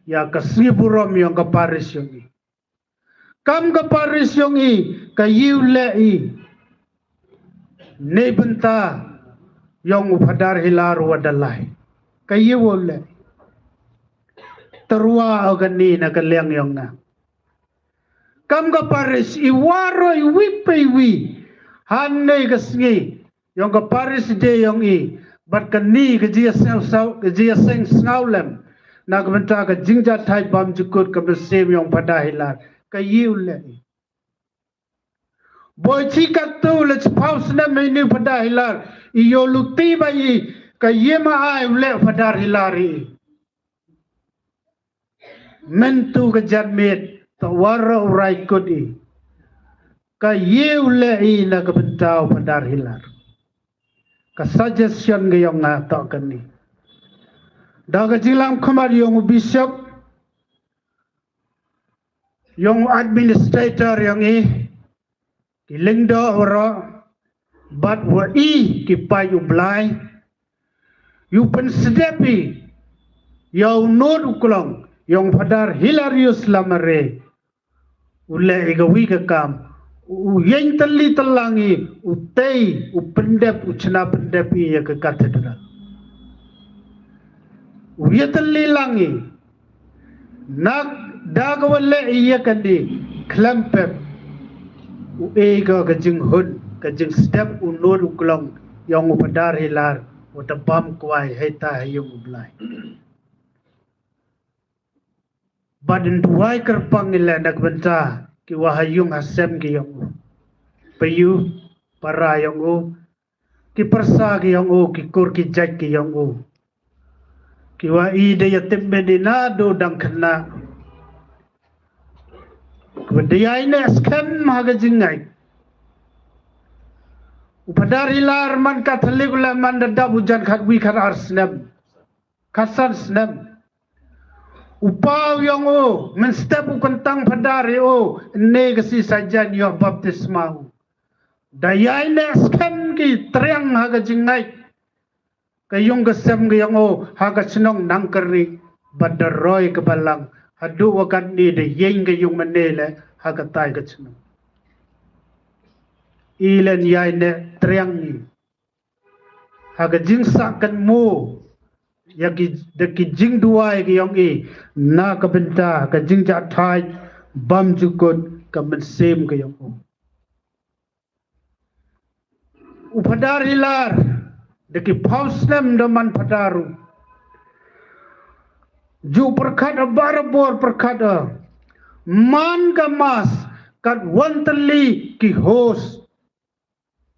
ïa ka sngi burom yong ka parish yong i. Kam ka parish yong i ka ïew leh i. Ne bynta yong u Phadar Hilar wa da lai. Ka ïew leh. Tyrwa o kani na ka liang yong nga. Kam ka parish i waroh i wi pa i wi. Han ne ka sngi yong ka parish de yong i. Bad kani ka jia seng sngaw, ka jia seng sngaw lem. Na ka bynta ka jingjia thait bam jukut ka mynsiem yong Phadar Hilar. Ka ïew leh i. Boi chi katu le chiphaw snem mei ni Phadar Hilar. I ïoh luti ba i ka ïew ma ai u leh Phadar Hilar i. Myntu ka janmiet ta waroh u rai kut i. Ka ïew leh i na ka bynta u Phadar Hilar. Ka suggestion ka yong nga ta kani. Da ka jinglam khmat yong u bishop. Yong u administrator yong i. i lyngdoh waroh, bad wa i ki paid u Blai, ïoh pynsdep i ïa u nud u klong ïong Phadar Hilarius Lamare, u leh i ka wi ka kam, u ïeng tylli tyllang i, u tei, u pyndep, u chna pyndep i ïa ka katedral. U ïeng tylli lang i, na da ka wa leh i ïa kane, khlem pep, u e ka ka jinghun, ka jingstep u nud u klong ïong u Phadar Hilar, u da bam kwai hei ta ha ïung u Blai. Bad yn duwai kyrpang i leh na ka bynta ki wa ha ïung ha sem ki ïong u, pa ïu para ïong u, ki pyrsa ki ïong u, ki kur ki jait ki ïong u, ki wa i da ïa tip mynta na du dang khynnah. Ki wa da ïai neh skhem ha ka jingngeit. U Phadar Hilar man Katholik u leh man da dap u jan khatwi khatar snem, khatsan snem. U pa u ïong u, mynstep u kyntang Phadar ïa u, ne ka sngi sajan ïoh baptisma u. Da ïai neh skhem ki triang ha ka jingngeit ka ïung ka sem ka ïong u ha ka chnong Nangkyrniang, bad da roi ka balang, haduh wa katni da ïeng ka ïung mane leh ha katai ka chnong. I len ïai neh triang i ha ka jingsah kan mo ïa ki, da ki jingduwai ki ïong i, na ka bynta ka jingjahthait bam jukut ka mynsiem ka ïong u. U Phadar Hilar, da ki phaw snem da man Phadar u, ju pyrkhat a barabor pyrkhat a, man ka Mass, kat wan tylli ki host,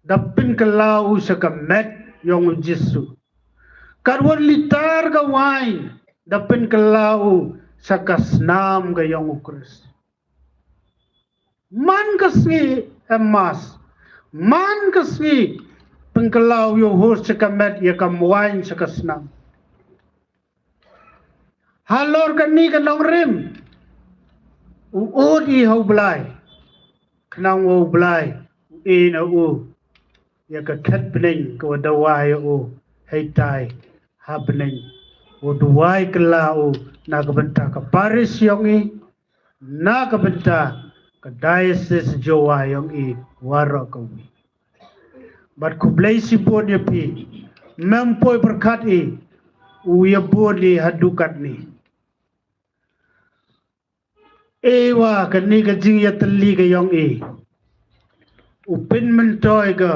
da pynkylla u sha ka met ïong u Jisu. Kat wan litar ka wain, da pynkylla u sha ka snam ka ïong u Khrist. Man ka sngi em Mass, man ka sngi pynkylla u ïa u host sha ka met, ïa ka wain sha ka snam. Halor kani ka nongrim, u ud i ha u Blai, khnang wa u Blai u e na u ïa ka khet bneng ka wa dawa ïa u, hei tai ha bneng, u duwai kylla u na ka bynta ka parish ïong i, na ka bynta ka diocese Jowai ïong i waroh ka wi. Bad khublei shibun ïa phi, mem poi pyrkhat i, u ïa bun i haduh katni. E wa kani ka jingïatylli ka ïong i, u pynmyntoi ka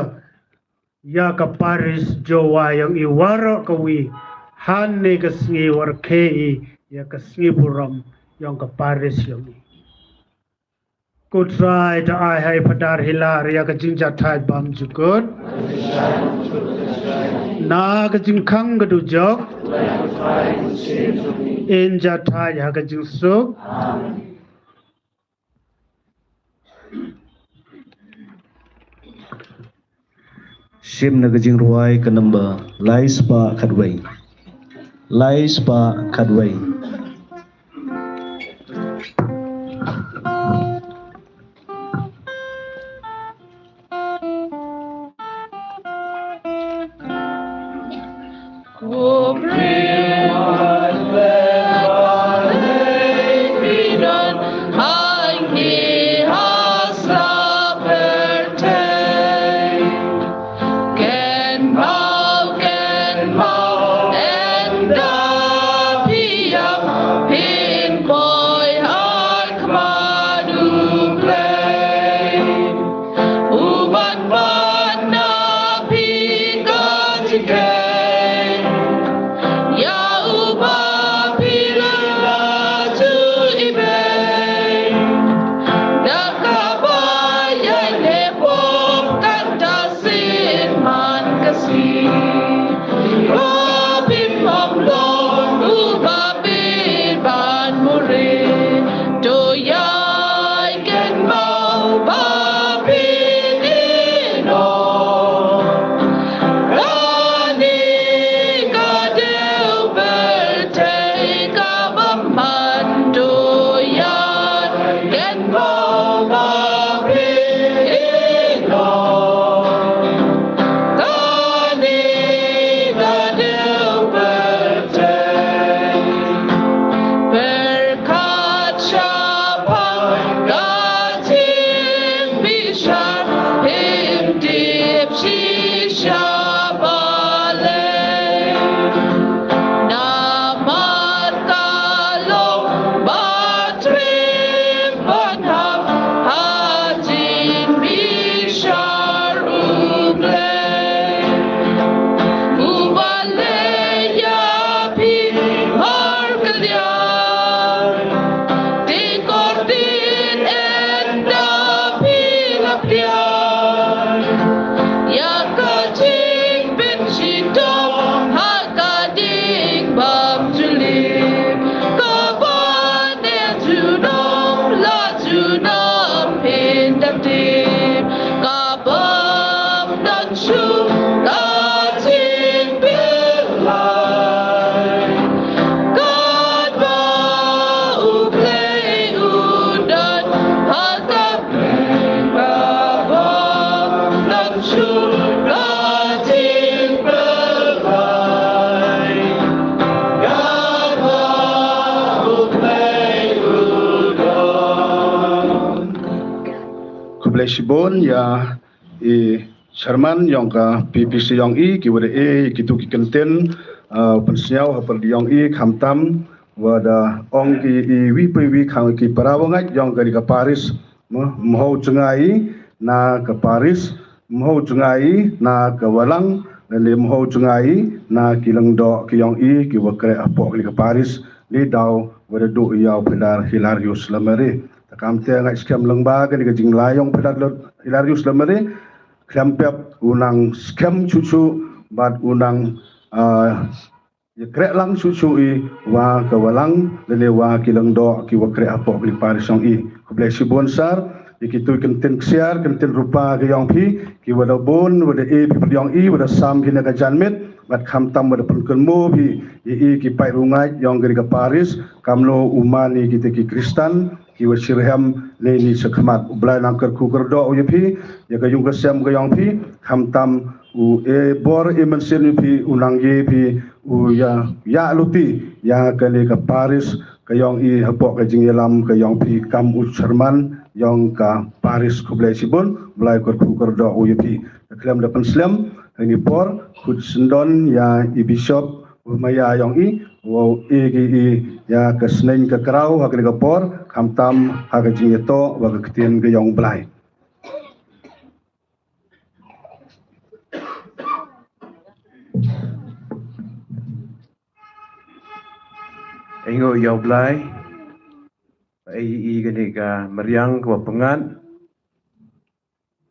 ïa ka parish Jowai ïong i waroh ka wi, hangne ka sngi wa rakhe i ïa ka sngi burom ïong ka parish ïong i. Ko Trai, da ai ha i Phadar Hilar ïa ka jingjahthait bam jukut. Na ka jingkhang ka dujok, yn jahthait ha ka jingsuk. Shim na ka jingrwai ka number lai spah khatwei. Lai spah khatwei. U ban ban na phi ka jingkhein, ïa uba phi la ju ibeiñ. Da kaba ïaid ne pop kata sien man ka sngi. Ba phin ym long uba phi ban buhrieh. To ïaid kynmaw ba phin ïehnoh. Kane ka dei u pyrthei kaba man, to ïaid kynmaw ba phin Khublei shibun ïa i chairman ïong ka P P C ïong i, ki wa da e kitu ki kyntien, ah, pynsngew ha pyrdi ïong i, khamtam wa da ong ki i wi pa wi khang ki para wa ngait ïong ka ni ka paris, mo, mho chungai na ka paris, mho chungai na ka walang, lane mho chungai na ki lyngdoh ki ïong i, ki wa kreh hapoh ka ni ka paris, li daw wa da duh ïa u Phadar Hilarius Lamare. Ta kam te ngait skhem lyngba ka ni ka jinglai ïong Phadar Hilarius Lamare, khlem pep u nang skhem chuchu, bad u nang, ah, ïa kreh lang chuchu i wa ka walang, lane wa ki lyngdoh ki wa kreh hapoh ka ni paris ïong i. Khublei shibun sar, ïa kitu kyntien ksiar, kyntien rupa ka ïong phi, ki wa da bun, wa da e phi pyrdi ïong i, wa da sam phi na ka janmiet, bad khamtam wa da pynkynmaw phi ïa i ki paid rungait ïong ka ni ka paris, kamno u man ïa kita ki Khristan, ki wa shitrhem lane shakhmat. U Blei nang kyrkhu kyrdoh u ïa phi, ïa ka ïung ka sem ka ïong phi, khamtam u e bor e mynsiem ïa phi, u nang ïa phi, u ïa, ïa luti ïa ka ni ka paris ka ïong i hapoh ka jingïalam ka ïong phi kam u chairman ïong ka paris. Khublei shibun, u Blei kyrkhu kyrdoh u ïa phi. Khlem da pynslem ha ini por, khut syndon ïa i bishop u maya ïong i, wa e ki i ïa ka sneng ka kraw ha ka ni ka por, khamtam ha ka jingïatoh wa ka ktien ka ïong Blei. Ainguh ïa u Blei, ba e i ka ni ka mariang ka wa pyngngad,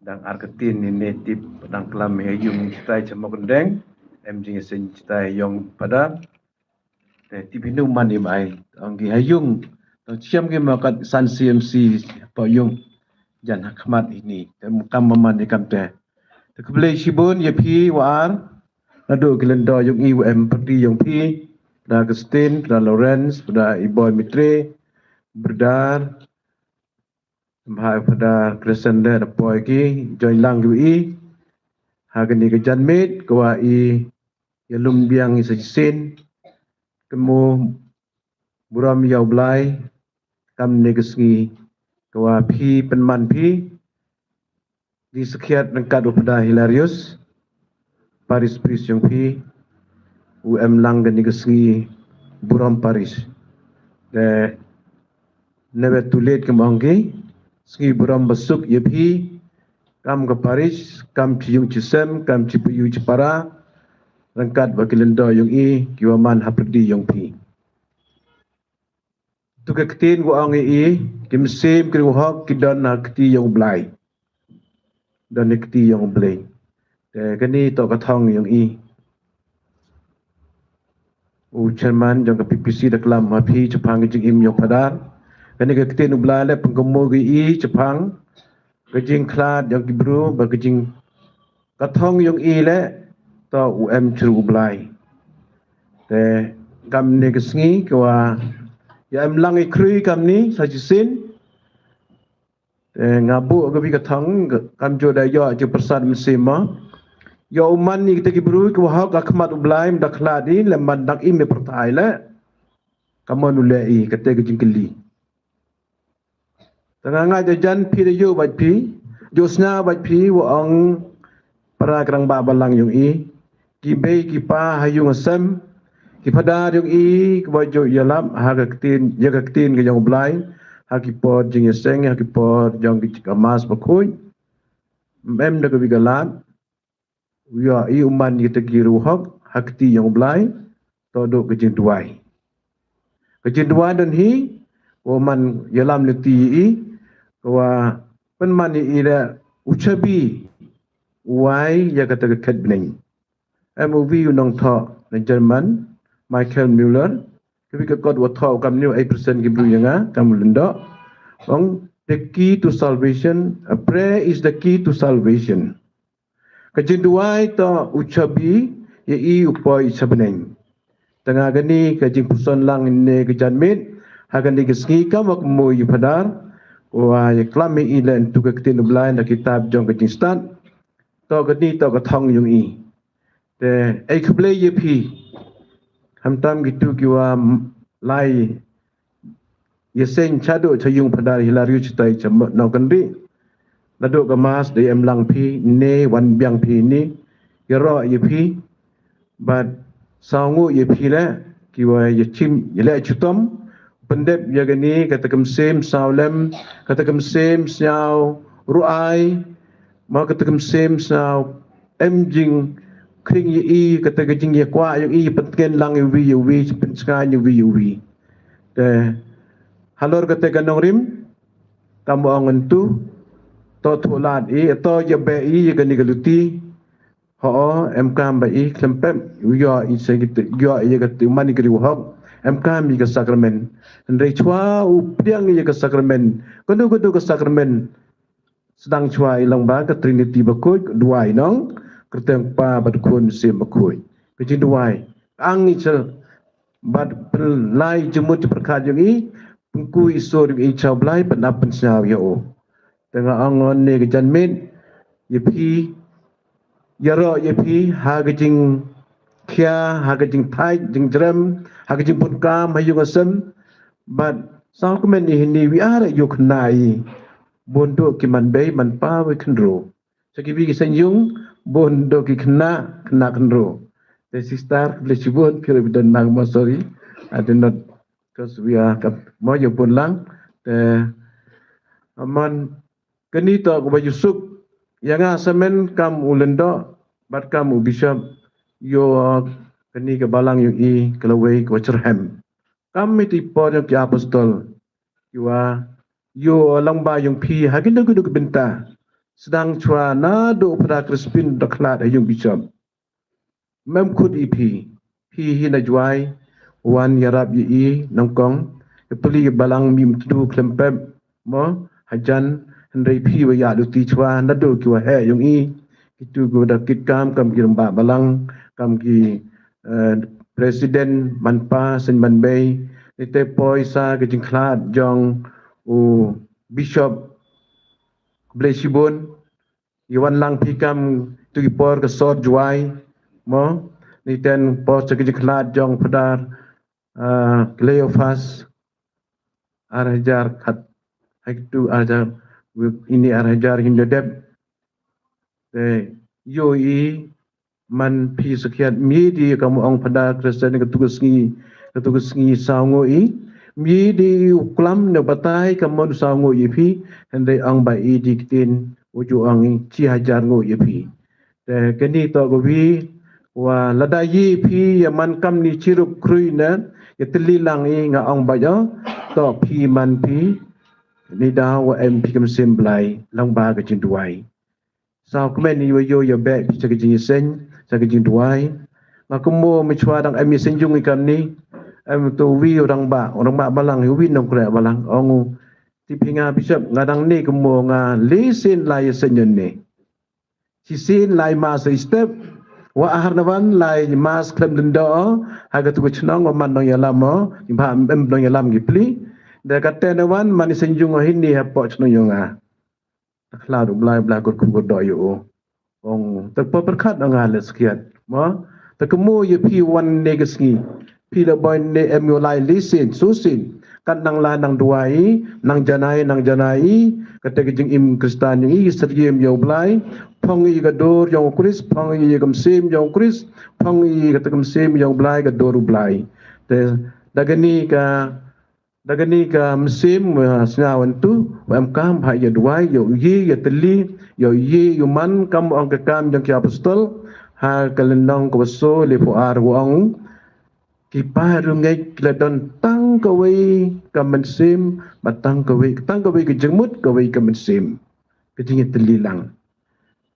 dang ar ka tin ni ne tip, dang klam ha ïung chitai cha Mawkyndeng, em jingïaseng chitai ïong Phadar. Te tip hi nu man i mai, ong ki ha ïung, tang chiam ki ma kat san C M C pa ïung, jan ha khmat ini, te kam ma man i kam te. Te khublei shibun ïa phi wa ar, naduh ki lyngdoh ïong i wa em pyrdi ïong phi, Brother Augustine, Brother Lawrence, Brother Iboy Mitre, Brother, Bha Phadar Crescent da poi ki, join lang ki i. Ha ka ni ka janmiet, ka wa i, ïa lum biang i sa shisien. Kynmaw burom ïa u Blei, kam ni ka sngi, ka wa phi pynman phi. Di sakhiat ryngkat u Phadar Hilarius, paris priest ïong phi, u em lang ka ni ka sngi burom paris. Te never too late kam ong ki, sngi burom basuk ïa phi, kam ka paris, kam chi ïung chi sem, kam chi pa ïung chi para, ryngkat wa ki lyngdoh ïong i, ki wa man ha pyrdi ïong phi. Tu ka ktien wa ong i, ki mynsiem ki riewhok, ki don ha kti ïong u Blei. Don ha kti ïong u Blei. Te ka ni to ka thong ïong i. U chairman jong ka P P C da klam ha phi, chaphang ka jingim ïong Phadar. Ka ni ka ktien u Blei le pynkynmaw ki i, chaphang ka jingkhlad jong ki bru, ba ka jing ka thong ïong i le, to u em chru u Blei. Te kam ni ka sngi, ka wa, ïa em lang i khrui kam ni, sa shisien. Te nga bu ka bi ka thong, kam ju da ïoh ju persat mynsiem ma. Ïoh u man ni kita ki bru, ki wa hok ha khmat u Blei, mynta khlad i, le man dak i me pyrthai le. Ka mon u le i, kata ka jingkylli. Te nga ngeit da jan phi da ïoh bad phi, ïoh sñiaw bad phi, wa ong para krang ba balang ïong i, ki bei ki pa ha ïung ha sem, ki phadar ïong i, ki ba ïoh ïalap, ha ka ktien, ïa ka ktien ka ïong u Blei, ha ki por jingïaseng, ha ki por jong ki ka Mass bakhuid, em da ka wi ka lad, u ïoh i u man ïa kita ki riewhok, ha kti ïong u Blei, to duh ka jingduwai. Ka jingduwai don hi, u man ïalam lynti i, ka wa pynman i da u chabi, u wai ïa kata ka khet bneng. Em u wi u nongthoh na German, Michael Müller, ka wi ka kot wa thoh kam ni u ai percent ki bru ïa nga, kam u lyngdoh. Ong, the key to salvation, a prayer is the key to salvation. Ka jingduwai to u chabi, ïa i u poi i chabneng. Tang ha kane ka jingpuson lang ne ka janmiet, ha kane ka sngi kam wa kmo ïa u Phadar, wa ïa klam ïa i leh tu ka ktien u Blai na kitab jong ka jingstad. To kane to ka thong yong i. Te, ei khublei ïa phi. Hamtam kitu ki wa m-, lai ïa seng chado cha yung Phadar Hilarius chitai cha mo-, no kan ri. Lado ka mas dei em lang phi, ne wan biang phi ni. Ïa ro ïa phi. Bad saw ngu ïa phi le, ki wa ïa chim, ïa le chutom. Pendep ïa kani, kata ka mynsiem saw lem, kata ka mynsiem saw ruai, ma kata ka mynsiem saw em jingkhring ïa i, kata ka jingïakwah ïa i, pyntngen lang ïa wi ïa wi, pynsngain ïa wi ïa wi. Te, halor kata ka nongrim, kam ong ngan tu, to thoh lad i, to ïa beh i, ïa kani ka luti, ho, em kam ba i, khlem pep, ïa i sa kita, ïa i ka tu man i ka riu hok, em kam i ka sakramen. Hynrei chwa u pdiang i ka sakramen, kano kano ka sakramen, sdang chwa i lang ba ka Trinity bakhuid, duwai nong, kyrteng Pa bad Khun Mynsiem Bakhuid. Ka jingduwai, ang i chel, bad pynlai jingmut jingpyrkhat yong i, pynku i sur yong i cha u Blai, pynap pynsngaw ïa u. Te nga ong ne ka janmiet, ïa phi, ïa ro ïa phi, ha ka jingkhia, ha ka jingthait, jingjrem, ha ka jingpynkam, ha yung asem, bad saw kmen i hini wi ar ïa u khynnah i. Bun duh ki man bei, man pa wei khynro. Sa ki wi ki seng yung, bun duh ki khynnah, khynnah khynro. Te sister, khublei shibun, phi ruh phi don nang mo, sorry. I did not, 'cause we are, ka, mo ïa bun lang. Te, aman, kani to ka ba ïa suk, ïa nga samen kam u lyngdoh, bad kam u bishop, ïoh kani ka balang yong i, ka lawei ka wa chyrhem. Kam mih ti por yong ki apostol, ki wa, ïoh lang ba yong phi, ha kino kino ki bynta. Sdang chwa naduh u Phadar Crispin da khlad ha yung bishop. Mem khut i phi, phi hi na Jwai, wan ïarap ïa i, nyngkong, ïa pli ïa balang mih mtdu khlem pep, mo, hajan, hynrei phi wa ïa luti chwa, naduh ki wa heh yong i, kitu ki wa da kit kam, kam ki rangbah balang, kam ki, eh, president, man pa, seng man bei, ni te poi sa ka jingkhlad jong u bishop, khublei shibun, ïa wan lang phi kam tu ki por ka sor Jwai, mo, ni ten por sa ka jingkhlad jong Phadar, ah, Cleophas, ar hajar khat, hai tu ar hajar, ini ar hajar hynñiew dep. Te, ïoh i, man phi sakhiat mih di kam ong Phadar Christian ka tu ka sngi, ka tu ka sngi saw ngu i, mih di u klam ne batai kam mon saw ngu i phi, hynrei ong ba i di ktien, u ju ong i, chi hajar ngu i phi. Te kani to ka wi, wa lada i phi, ïa man kam ni chirup khrui ne, ïa tylli lang i nga ong ba ïa, to phi man phi, ni da wa em phi kam sim Blai, lang ba ka jingduwai. Saw kmen i wa ïoh ïa beh phi cha ka jingïaseng, cha ka jingduwai. Nga kumno me chwa dang em ïaseng jong i kam ni, em to wi u rangbah, u rangbah balang, wi nongkreh balang, ong u. Ti phi nga bishop, nga dang ni kumno nga li sien lai ïaseng ïa ni. Shisien lai mas i step, wa ahar na wan lai mas khlem dyndoh, ha ka tu ka chnong, wa man nongïalam o, i ba em nongïalam ki pli. Da ka te na wan, man i seng jong o hini ha po chnong yong nga. Ta khlad u Blai, Blai kut kum kut doh ïa u. Ong, ta pa pyrkhat ong nga le skhiat. Mo, ta kamo ïa phi wan ne ka sngi. Phi la boy ne em ïoh lai li sien, su sien. Kat nang la nang duwai, nang janai, nang janai, kata ka jingim Kristan ïa i, syriem ïa u Blai, phong i ka dur ïa u Khrist, phong i ka mynsiem ïa u Khrist, phong i kata ka mynsiem ïa u Blai, ka dur u Blai. Te, da kani ka Da kani ka mynsiem, uh, sngaw ntu, wa em kam ha ïa duwai, ïa u yi, ïa tylli, ïa u yi, ïa u man, kam ong ka kam jong ki apostol, ha ka lynnong ka wa so, le pho ar wa ong, ki pa ru ngeit ki la don tang kawei ka mynsiem, ba tang kawei, tang kawei ka jingmut, kawei ka mynsiem. Ka jingïatylli lang.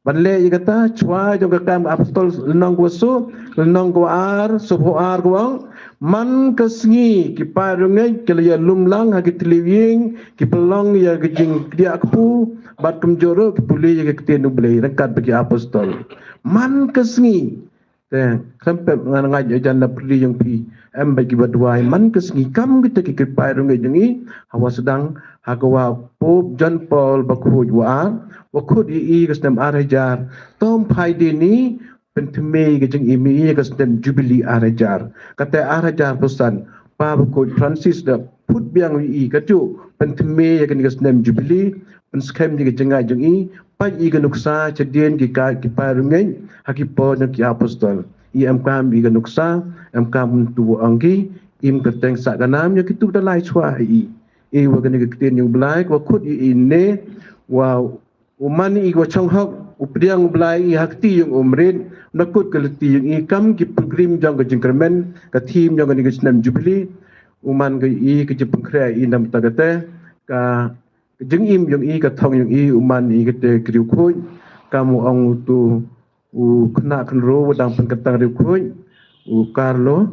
Ban leh ïa kata, shuwa jong ka Kam ki Apostol lynnong kaba soo, lynnong kaba ar, sawphew ar ka ong, man ka sngi ki paid riewngeit ki la ïalum lang ha ki tylli ïing, ki pynlong ïa ka jingkdiah kpu, bad kumjuh ruh ki pule ïa ka ktien U Blei ryngkat bad ki apostol. Man ka sngi. Te khlem pep nga ngeit ïa jan na pyrdi jong phi, em bad kiba duwai man ka sngi kam kita ki kyrpad riewngeit jong i, ha wa sdang ha ka wa Pope John Paul Bakhuid wa ar, wa khot ïa i ka snem ar hajar, to ym phai dien i pynthymmai ka jingim i ka snem Jubilee ar hajar. Kata ar hajar phew san, Pa Bakhuid Francis da phut biang ïa i, kajuh pynthymmai ïa kane ka snem Jubilee, pynskhem ïa ka jingngeit jong i, peit ïa ka nuksa shadien ki ka, ki paid riewngeit ha ki por jong ki apostol. I em kam ïa ka nuksa, em kam kumtu wa ong ki, im kyrteng sah ka nam ïa kitu da lai shuwa ha i. I wa kane ka ktien jong U Blai, wa khot ïa i ne, wa u man i wa shong hok, u pdiang U Blai i ha kti jong u mrit, na kut ka lynti jong i kam ki pilgrim jong ka jingkyrmen, ka theme jong kane ka snem Jubilee, u man ka i ka jingpynkhreh i na bynta kata, ka ka jingim jong i, ka thong jong i, u man i kata ka riewkhuid, kam u ong utu u khynnah khynroo wa dang pynkyntang riewkhuid, u Carlo,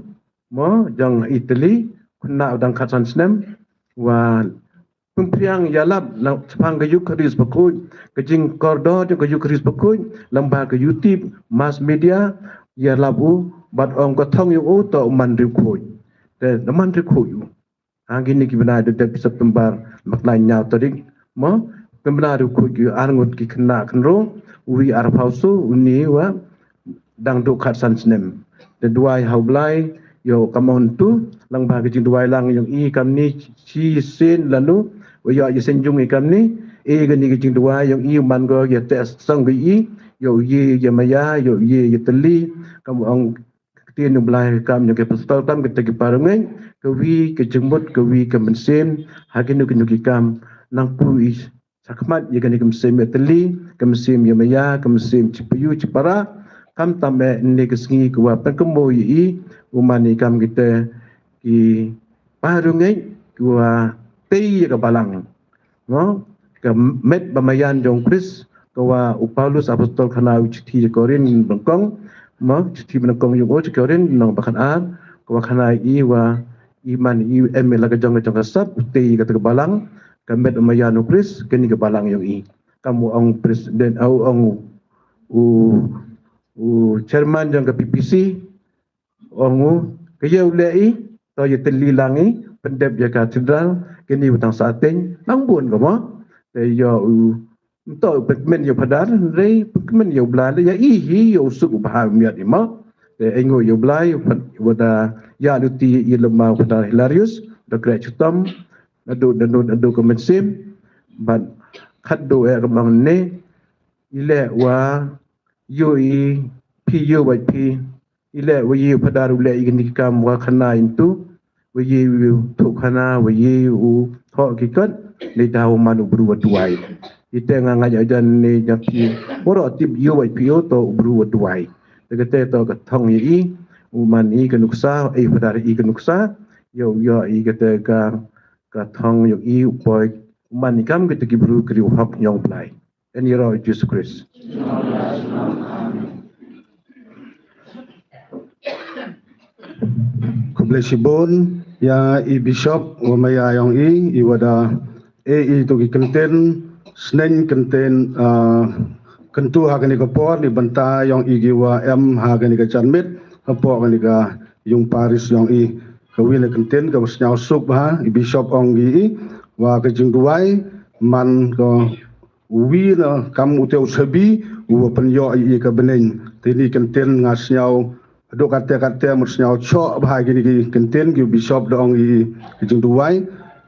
mo, jong Italy, khynnah u dang khatsan snem, wa pynphriang ïalap na shaphang ka Eukharist bakhuid, ka jingkordor jong ka Eukharist bakhuid, lyngba ka YouTube, mass media, ïalap u, bad ong ka thong jong u to u man riewkhuid. Te, u man riewkhuid u. Ha kine ki bnai da dep September, bad lai hynñiew tarik, mo, ki bnai riewkhuid ki ar ngut ki khynnah khynroo, uwi arphew soo, uni wa dang duk khatsan snem. Te duwai ha U Blai, ïoh kam ong tu, lyngba ka jingduwai lang jong i kamni, shisien lano, wa ïoh ïaseng jong i kamni, e kane ka jingduwai jong i u man ko ïa te song ko i, ïoh ïa, ïa maya, ïoh ïa, ïa tylli, kam ong ka ktien U Blai kam jong ki apostol kam kita ki paid riewngeit, ka wi ka jingmut, ka wi ka mynsiem, ha kino kino ki kam, nangku i shakhmat ïa kane ka mynsiem ïa tylli, ka mynsiem ïa maya, ka mynsiem shiphew shipara, khamtam eh ne ka sngi ka wa pynkynmaw ïa i, u man i kam kita ki paid riewngeit, ki wa tei ïa ka balang. Mo, ka met ba maïan jong Khrist, ka wa u Paulus apostol khana u shithi sha Korinth banyngkong, mo, shithi banyngkong jong u sha Korinth, lynnong ba khatar, ka wa khana i wa i man i em la ka jong ka jong ka sap, u tei kata ka balang, ka met ba maïan u Khrist, kane ka balang jong i. Kam u ong president, u ong u, u chairman jong ka P P C, ong u, ka ïa u leh i, to ïa tylli lang i, pyndep ïa ka cathedral, kane u tang sa teng, nang bun ka mo. Te ïa u, to pynkmen ïa u phadar, re pynkmen ïa u Blai, ïa i hi, ïa u suk u bha u miat i mo. Te ainguh ïa u Blai, u phad-, wa da ïa u ti ïa lem ma u Phadar Hilarius, da khreh chitom, naduh, naduh, naduh ka mynsiem, bad khadduh eh ka bang ne, i leh wa, ïoh i, phi ïoh wa phi, i leh wa ïoh phadar u leh i kini ki kam wa khana into, wa ïoh u thuh khana, wa ïoh u thoh ki kot, lei da u man u bru wa duwai. Ite nga ngeit ïa jan ne jan phi, waroh tip ïoh wa phi ïoh to u bru wa duwai. Te kate to ka thong ïa i, u man i ka nuksa, i phadar i ka nuksa, ïoh ïoh i kate ka, ka thong ïoh i u poi, u man i kam kate ki bru ki riewhok jong Blai. Yn ïaroh Jisu Khrist. Khublei shibun ïa i Bishop wa maïa ïong i, i wa da e i tu ki kyntien, sneng kyntien, ah, kyntu ha kane ka por, ni bynta ïong i ki wa em ha kane ka janmiet, hapoh kane ka yung paris ïong i. Ka wi na kyntien ka wa sñiaw suk bha, i Bishop ong ki i, wa ka jingduwai, man ka u wi na kam u te u shabi, u wa pynïoh ïa ka bneng. Te ni kyntien nga sñiaw, haduh katte katte mut sñiaw choh bha kini ki kyntien ki u Bishop da ong i ka jingduwai.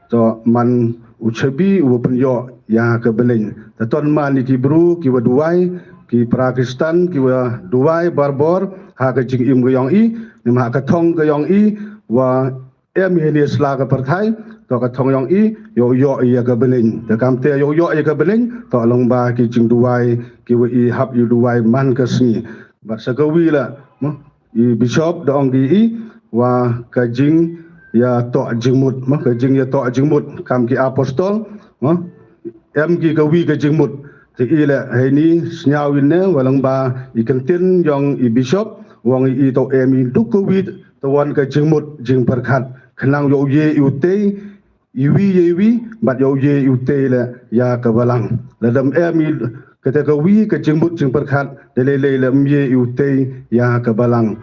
To man u shabi u wa pynïoh ïa ka bneng. Te ton man i ki bru ki wa duwai, ki para Khristan ki wa duwai bor bor, ha ka jingim ka ïong i, ni ma ha ka thong ka ïong i, wa em hi ni sla ka pyrthai, to ka thong ïong i, ïoh ïoh ïa ka bneng. Te kam te ïoh ïoh ïa ka bneng, to long ba ki jingduwai, ki wa i hap i duwai man ka sngi. Bad sa ka wi la, mo, i Bishop da ong ki i, wa ka jing ïa toh jingmut, mo, ka jing ïa toh jingmut, kam ki apostol, mo, em ki ka wi ka jingmut. I leh heini sñiaw ine, wa lyngba i kyntien yong i Bishop, wa ong i to em i duk kawi, to wan ka jingmut jingpyrkhat, khnang yow ye i utei, iwi ye iwi, bad yow ye i utei leh ya ka Balang. Lada em i kata kawi ka jingmut jingpyrkhat, da lei lei leh em ye i utei ya ka Balang.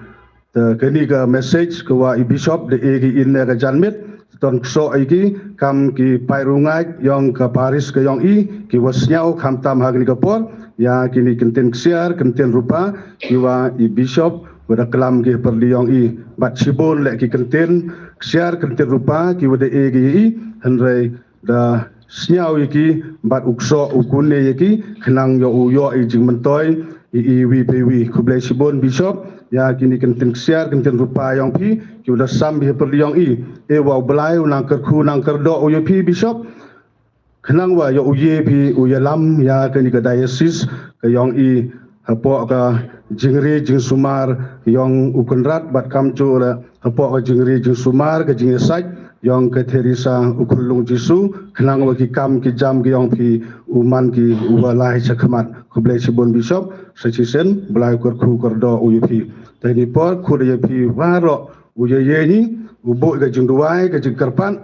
Te kani ka message ka wa i Bishop da e ki ine ka janmiet, ton ksoh i ki, kam ki paid rungait yong ka parish ka yong i, ki wa sñiaw khamtam ha kani ka por, ya kini kyntien ksiar, kyntien rupa, ki wa i Bishop, wa da klam ki pyrdi yong i, bad chibun leh ki kyntien ksiar, kyntien rupa, ki wa da e ki i, hynrei da sñiaw ya ki, bad u ksoh u kune ya ki, khnang yow u yoh i jingmyntoi, i, iwi pa iwi. Khublei chibun Bishop, ya kini kyntien ksiar, kyntien rupa yong phi, ki wa da sam bha pyrdi yong i, e wa u Blai, u nang kyrkhu, nang kyrdoh, u ya phi Bishop, khnang wa yow u ye phi, u yalam, ya kani ka diocese, ka yong i, hapoh ka jingri jingsumar yong u Kynrad bad kamjooh leh hapoh ka jingri jingsumar ka jingïasaid yong ka Theresa u Khunlung Jisu, khnang wa ki kam ki jam ki yong phi u man ki u wa lai cha khmat. Khublei chibun Bishop, sa chisien, Blai kyrkhu kyrdoh u ya phi. Te ni por, khut ya phi waroh, u ya ye ni, u buh ka jingduwai, ka jingkyrpad,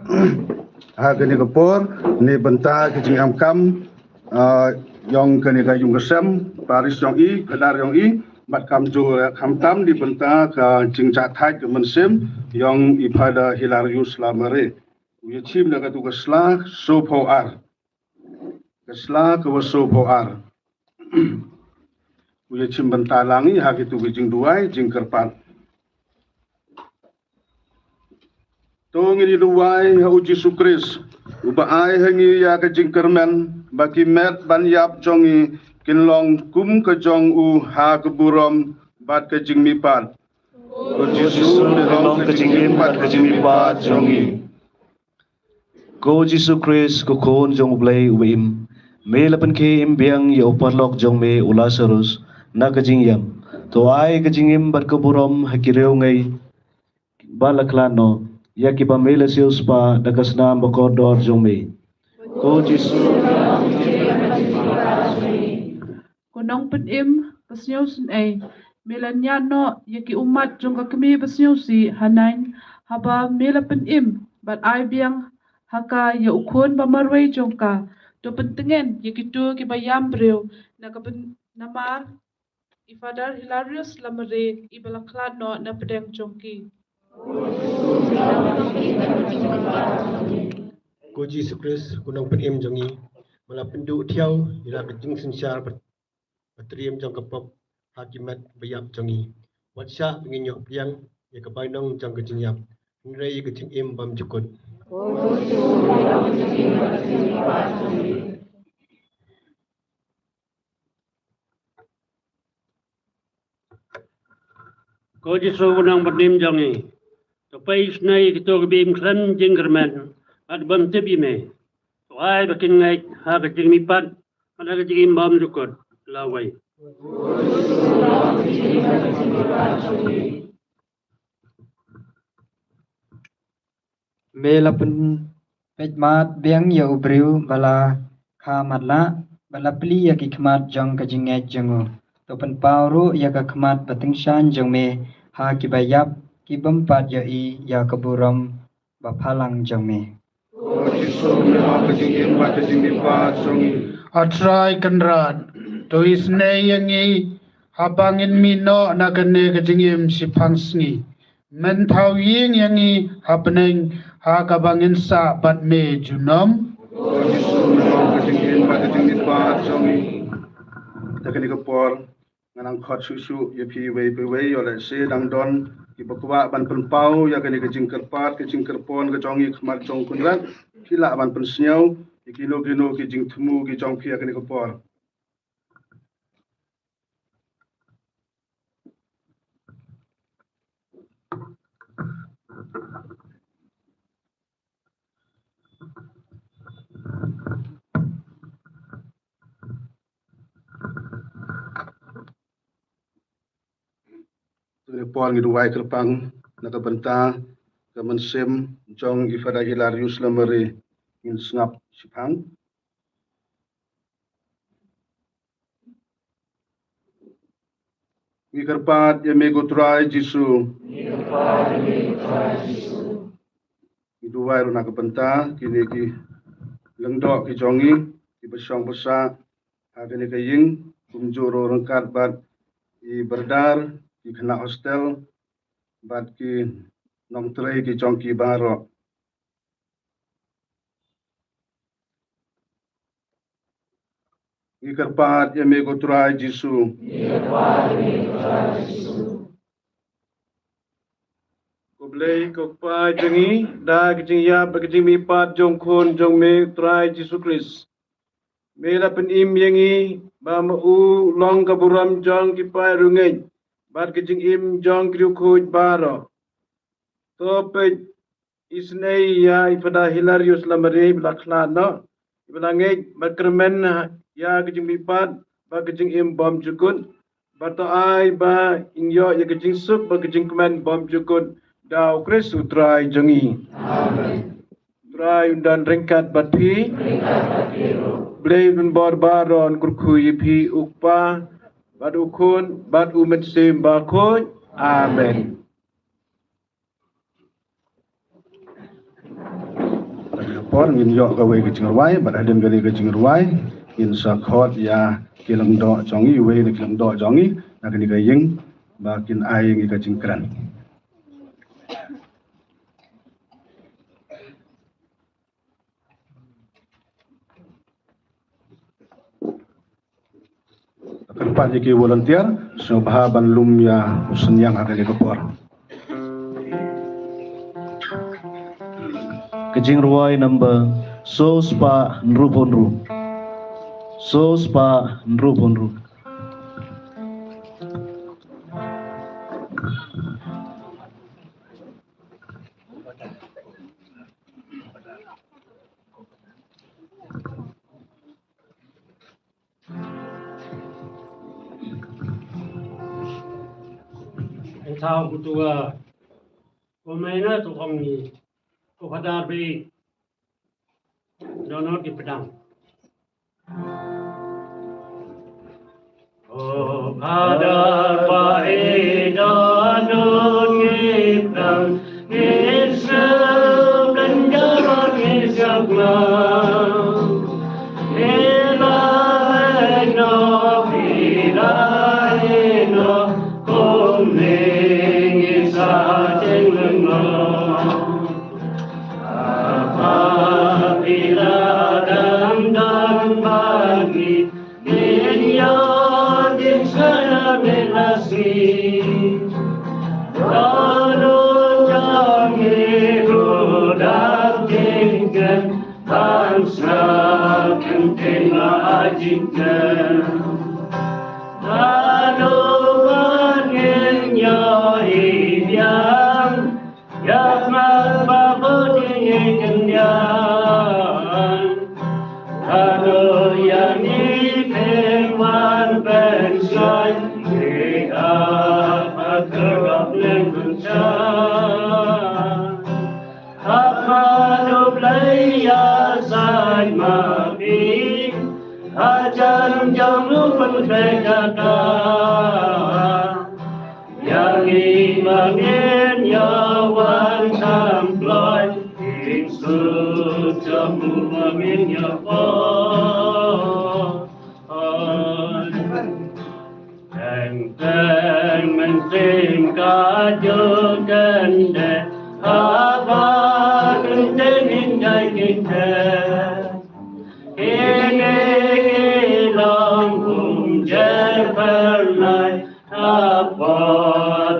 ha kani ka por, ni bynta ka jingam kam, ah, yong kani ka yung ka sem, parish yong i, khadar yong i, bad kamjooh, eh, khamtam ni bynta ka jingjahthait ka mynsiem, yong i Father Hilarius Lamare. U ya chim da katu ka sla, sophaw ar. Ka sla ka wa sophaw ar. U ya chim bynta lang i, ha kitu ki jingduwai, jingkyrpad. To ngin ïa duwai ha u Jisu Khrist, u ba ai ha ngi ïa ka jingkyrmen, ba ki met ban ïap jong ngi, kin long kum ka jong u ha ka burom, bad ka jingmihpat. Ko Jisu, me long ka jingim bad ka jingmihpat jong ngi. Ko Jisu Khrist, ko Khun jong u Blei u ba im, me la pynkhie im biang ïa u paralok jong me u Lasarus, na ka jingïap. To ai ka jingim bad ka burom ha ki riewngeit, ba la khlad noh, ïa ki ba me la siew spah, da ka snam ba kordor jong me. Ko Jisu, ko nongpynim, ba sniew sngewsih, me la ñiad noh, ïa ki ummat jong ka kmie ba sniew sih, haneng, haba me la pynim, bad ai biang, ha ka ïa u khun ba marwei jong ka, to pyntngen, ïa kitu ki ba ïam briew, na ka bynta namar, i Father Hilarius Lamare, i ba la khlad noh na pdeng jong ki. Ko Jisu Khrist, ko nongpynim jong ngi, me la pynduh thiaw, ïa la ka jingsynshar, ba triem jong ka pop, ha ki met ba ïap jong ngi. Wat shah ba ngin ïoh pdiang, ïa ka bainong jong ka jingïap. Hynrei ïa ka jingim bymjukut. Ko Jisu ko nongpynim jong ngi. To peit isynei ïa kito ki ba im khlem jingkyrmen, bad bym tip ïa me. To ai ba kin ngeit ha ka jingmihpat, bad ha ka jingim bymjukut. Lawei. Me la pynpeit mad biang ïa u briew ba la kha matlah, ba la plie ïa ki khmat jong ka jingngeit jong u. To pynpaw ruh ïa ka khmat ba tyngshaiñ jong me, ha ki ba ïap, ki bym pat ïohi ïa ka burom ba phalang jong me. Ko Jisu, me long ka jingim bad ka jingmihpat jong ngi. A Trai Kynrad, to isynei ïa ngi, haba ngin mih noh na kane ka jingim shiphangsngi. Men thaw ïing ïa ngi ha bneng, ha kaba ngin sah bad me junom. Ko Jisu, me long ka jingim bad ka jingmihpat jong ngi. Te kane ka por, ngan nang khot shuh shuh ïa phi iwei pa iwei, ïoh leh shisha dang don ki ba kwah ban pynpaw ïa kane ka jingkyrpad, ka jingkyrpon ka jong ngi ha khmat jong u Kynrad, phi lah ban pynsngew ïa kino kino ki jingthmu ki jong phi ha kane ka por. Te por ngi duwai kyrpang na ka bynta ka mynsiem jong i Father Hilarius Lamare, ngin sngap shiphang. Ngi kyrpad ïa me ko Trai Jisu. Ngi kyrpad ïa me ko Trai Jisu. Ngi duwai ruh na ka bynta kine ki lyngdoh ki jong ngi kiba shong basa ha kane ka ïing, kumjuh ruh ryngkat bad i Bardar, ki khynnah hostel bad ki nongtrei ki jong ki baroh. Ngi kyrpad ïa me ko Trai Jisu. Ngi kyrpad ïa me ko Trai Jisu. Ko Blei ko Kpa jong ngi, da ka jingïap bad ka jingmihpat jong Khun jong me Trai Jisu Khrist, me la pynim ïa ngi ba ma u long ka burom jong ki paid riewngeit bad ka jingim jong ki riewkhuid baroh. To peit isynei ïa i Phadar Hilarius Lamare ba la khlad noh, ba la ngeit bad kyrmen ïa ka jingmihpat bad ka jingim bymjukut. Bad to ai ba in ïoh ïa ka jingsuk bad ka jingkmen bymjukut da u Khrist u Trai jong ngi. Amen. Trai un don ryngkat bad phi. Blei un bor baroh un kyrkhu ïa phi u Kpa bad u Khun bad u Mynsiem Bakhuid. Amen. Por ngin ïoh kawei ka jingrwai, bad hadien kane ka jingrwai ngin sa khot ïa ki lyngdoh jong ngi, iwei na ki lyngdoh jong ngi na kane ka ïing ba kin ai ngi ka jingkren. Kyrpad ïa ki volunteer sngewbha ban lum ïa u synñiang ha kane ka por. Ka jingrwai number saw spah hynriewphew hynriew. Saw spah hynriewphew hynriew. Eng thaw kutu a kumai na tu kong ni ko Phadar Beit Donald ki pedang. O Phadar Beit Donald ki pedang. Ngi sngewbha ngi sngewbha. Ngi la ïoh, ngi la ïoh, kumne ngi sa jingmut. Haba phi la dang don bad ngi, ngin ïoh jingsngewbha mynta shi. Don u jong ngi ruh dang jingkren, ban sngap kyntien ba jingkren. Haduh ban ngin ïohi biang, ïa khmat ba bud ïa ngi khyndiat. Haduh ïa ngi phin wan pynshoi, ïa ba kyrdoh lem pynshoi. Haba U Blei ïa sait ma phi, hajan jong u pyntrei jaka. Ïa ngi ma ngin ïa wan kham kloi, ïing suk jong u ma ngin ïa poi. Teng teng mynsiem ka jong kyndit, haba kyntien ngin ïai kyntien. Kine ki long kumjuh pyrlai, haba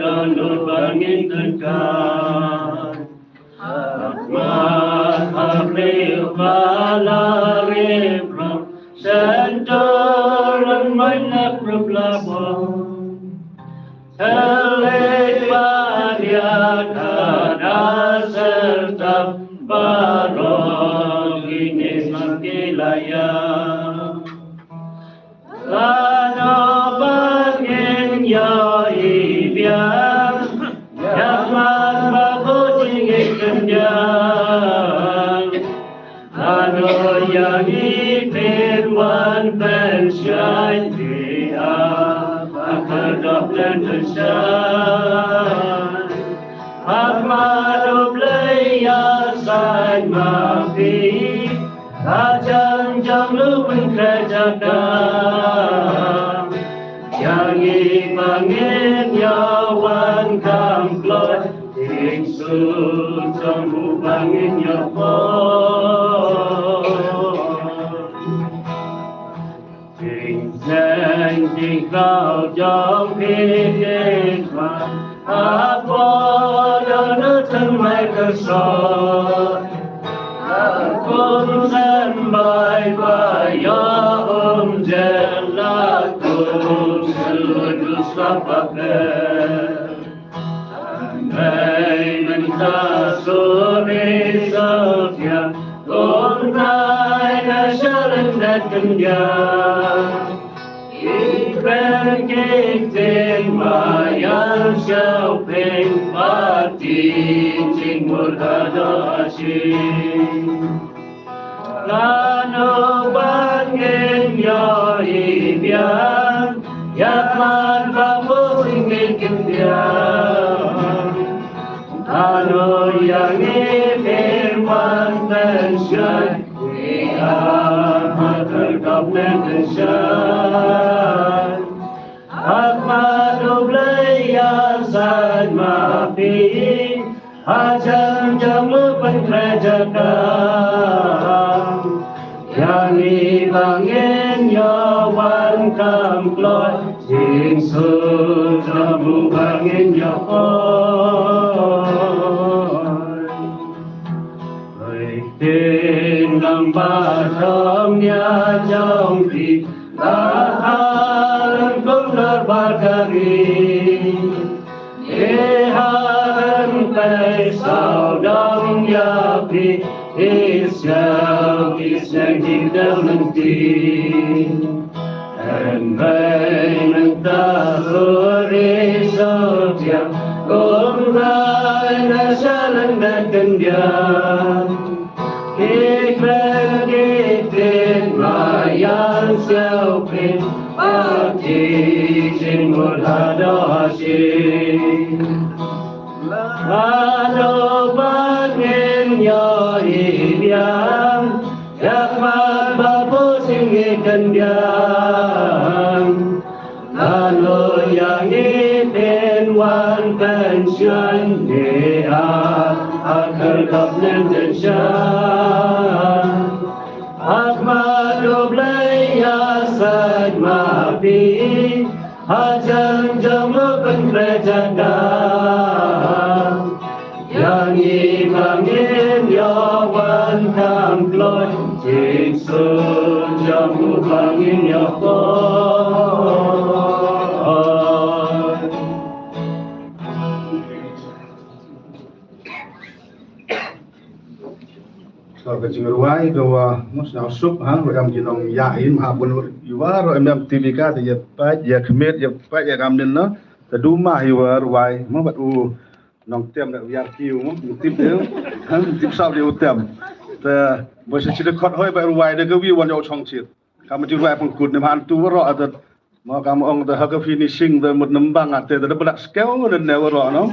don u ba ngin tyngkai. Haba ha briew ba la rep rong, shen to lem mai na briew la bong. Hynrei ba ïa ka da syrtap, baroh kine ma ki la ïap. Lano ba ngin ïohi biang, ïa khmat ba bud ïa ngi khyndiat. Lano ïa ngi phin wan pynshoi, ïa ba kyrdoh lem Shai. Hak ma U Blei ïa sait ma phi, ha jan jong u ban khreh jaka. Ïa ngi ba ngin ïa wan kham kloi, jingsuk jong u ba ngin ïa poi. Jingkren jingkhraw jong phi ki kpa, hapoh jong u thymmai kyrshan. Hapoh u thymmai ba ïoh umjer, la kum shu du sngap bapher. Hynrei mynta suri sopia, kumne na sha lyndet khyndiat. Ki kren ki ktien ba ïasyawphieng, ba tip jingmut haduh ha shi. Lano ban ngin ïohi biang, ïa khlad ba pus ngi kyndiang. Lano ïa ngi phin wan pynshoi, ïa ha kyrkop ne pynshoi. Hak ma U Blei ïa sait ma phi, ha jan jong u ban khreh jaka. Ïa ngi ba ngin ïa wan kham kloi, jingsuk jong u ba ngin ïa poi. Oi, ktien lang ba dang ïa jong phi, la ha ryngkum dorbar ka ri. Ki ha rympei sawdong ïa phi, ki siaw ki seng ki dang lynti. Hynrei mynta suri sopia, kumne na sha lyndet khyndiat. Ki kren ki ktien ba ïasyawphieng, ba tip jingmut haduh ha shi. Lano ban ngin ïohi biang, ïa khlad ba pus ngi kyndiang. Lano ïa ngi phin wan pynshoi, ne ha, ha kyrkop ne pynshoi. Hak ma U Blei ïa sait ma phi, ha jan jong u ban khreh jaka. Ïa ngi ba ngin ïa wan kham kloi, jingsuk jong u ba ngin ïa poi. Ka jingrwai ka wa mus na suk ha, wa em jinong ya in ha bun wa ro em em T V ka te ya pat ya khmet ya pat ya kam din na. Te du ma hi wa rwai ma bat u nong tem da ya ki u ma tip de. Ha tip sa de u tem. Te bo se chi de khot hoi ba rwai de ka wi wan yo chong chi. Ka ma ju rwai pang kut ne ma han tu wa ro adat. Ma ka ma ong da ha ka finishing da mut nembang ate da da bla skew da ne wa ro no.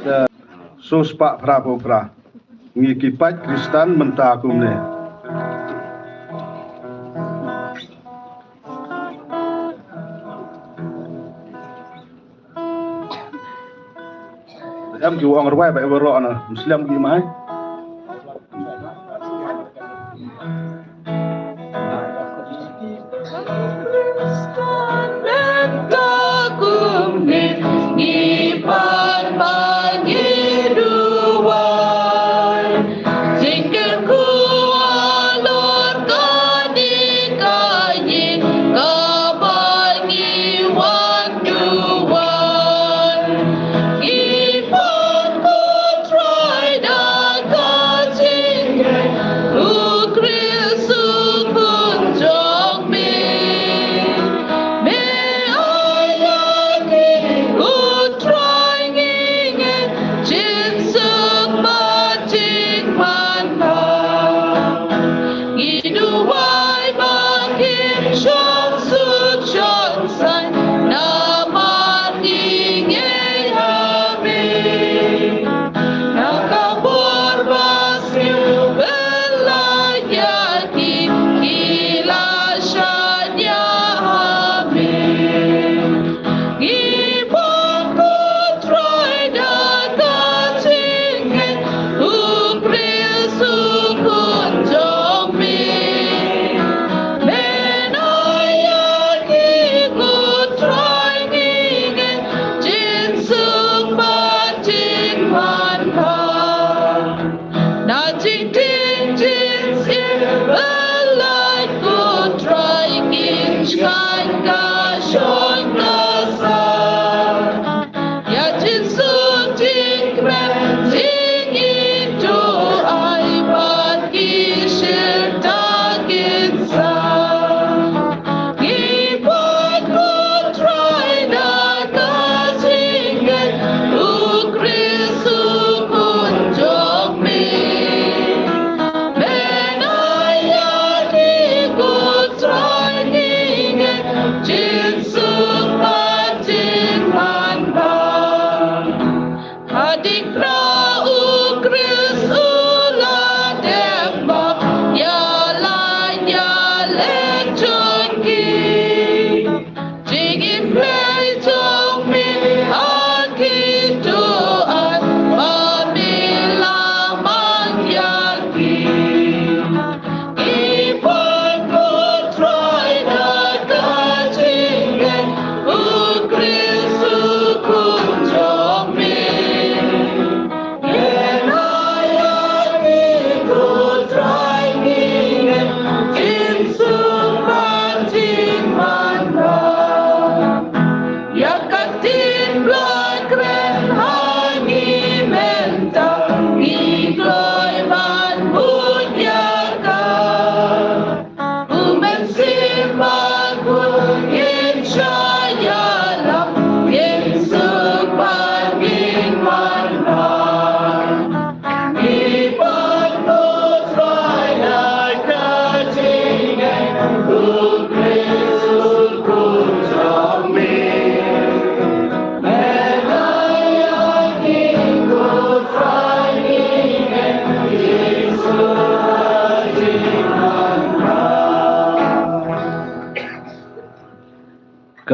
Da so spa phra pho phra. Ngi ki pat Kristan mynta kumne. Em ki wa ong rwai ba wa ro na. Muslim ki mai.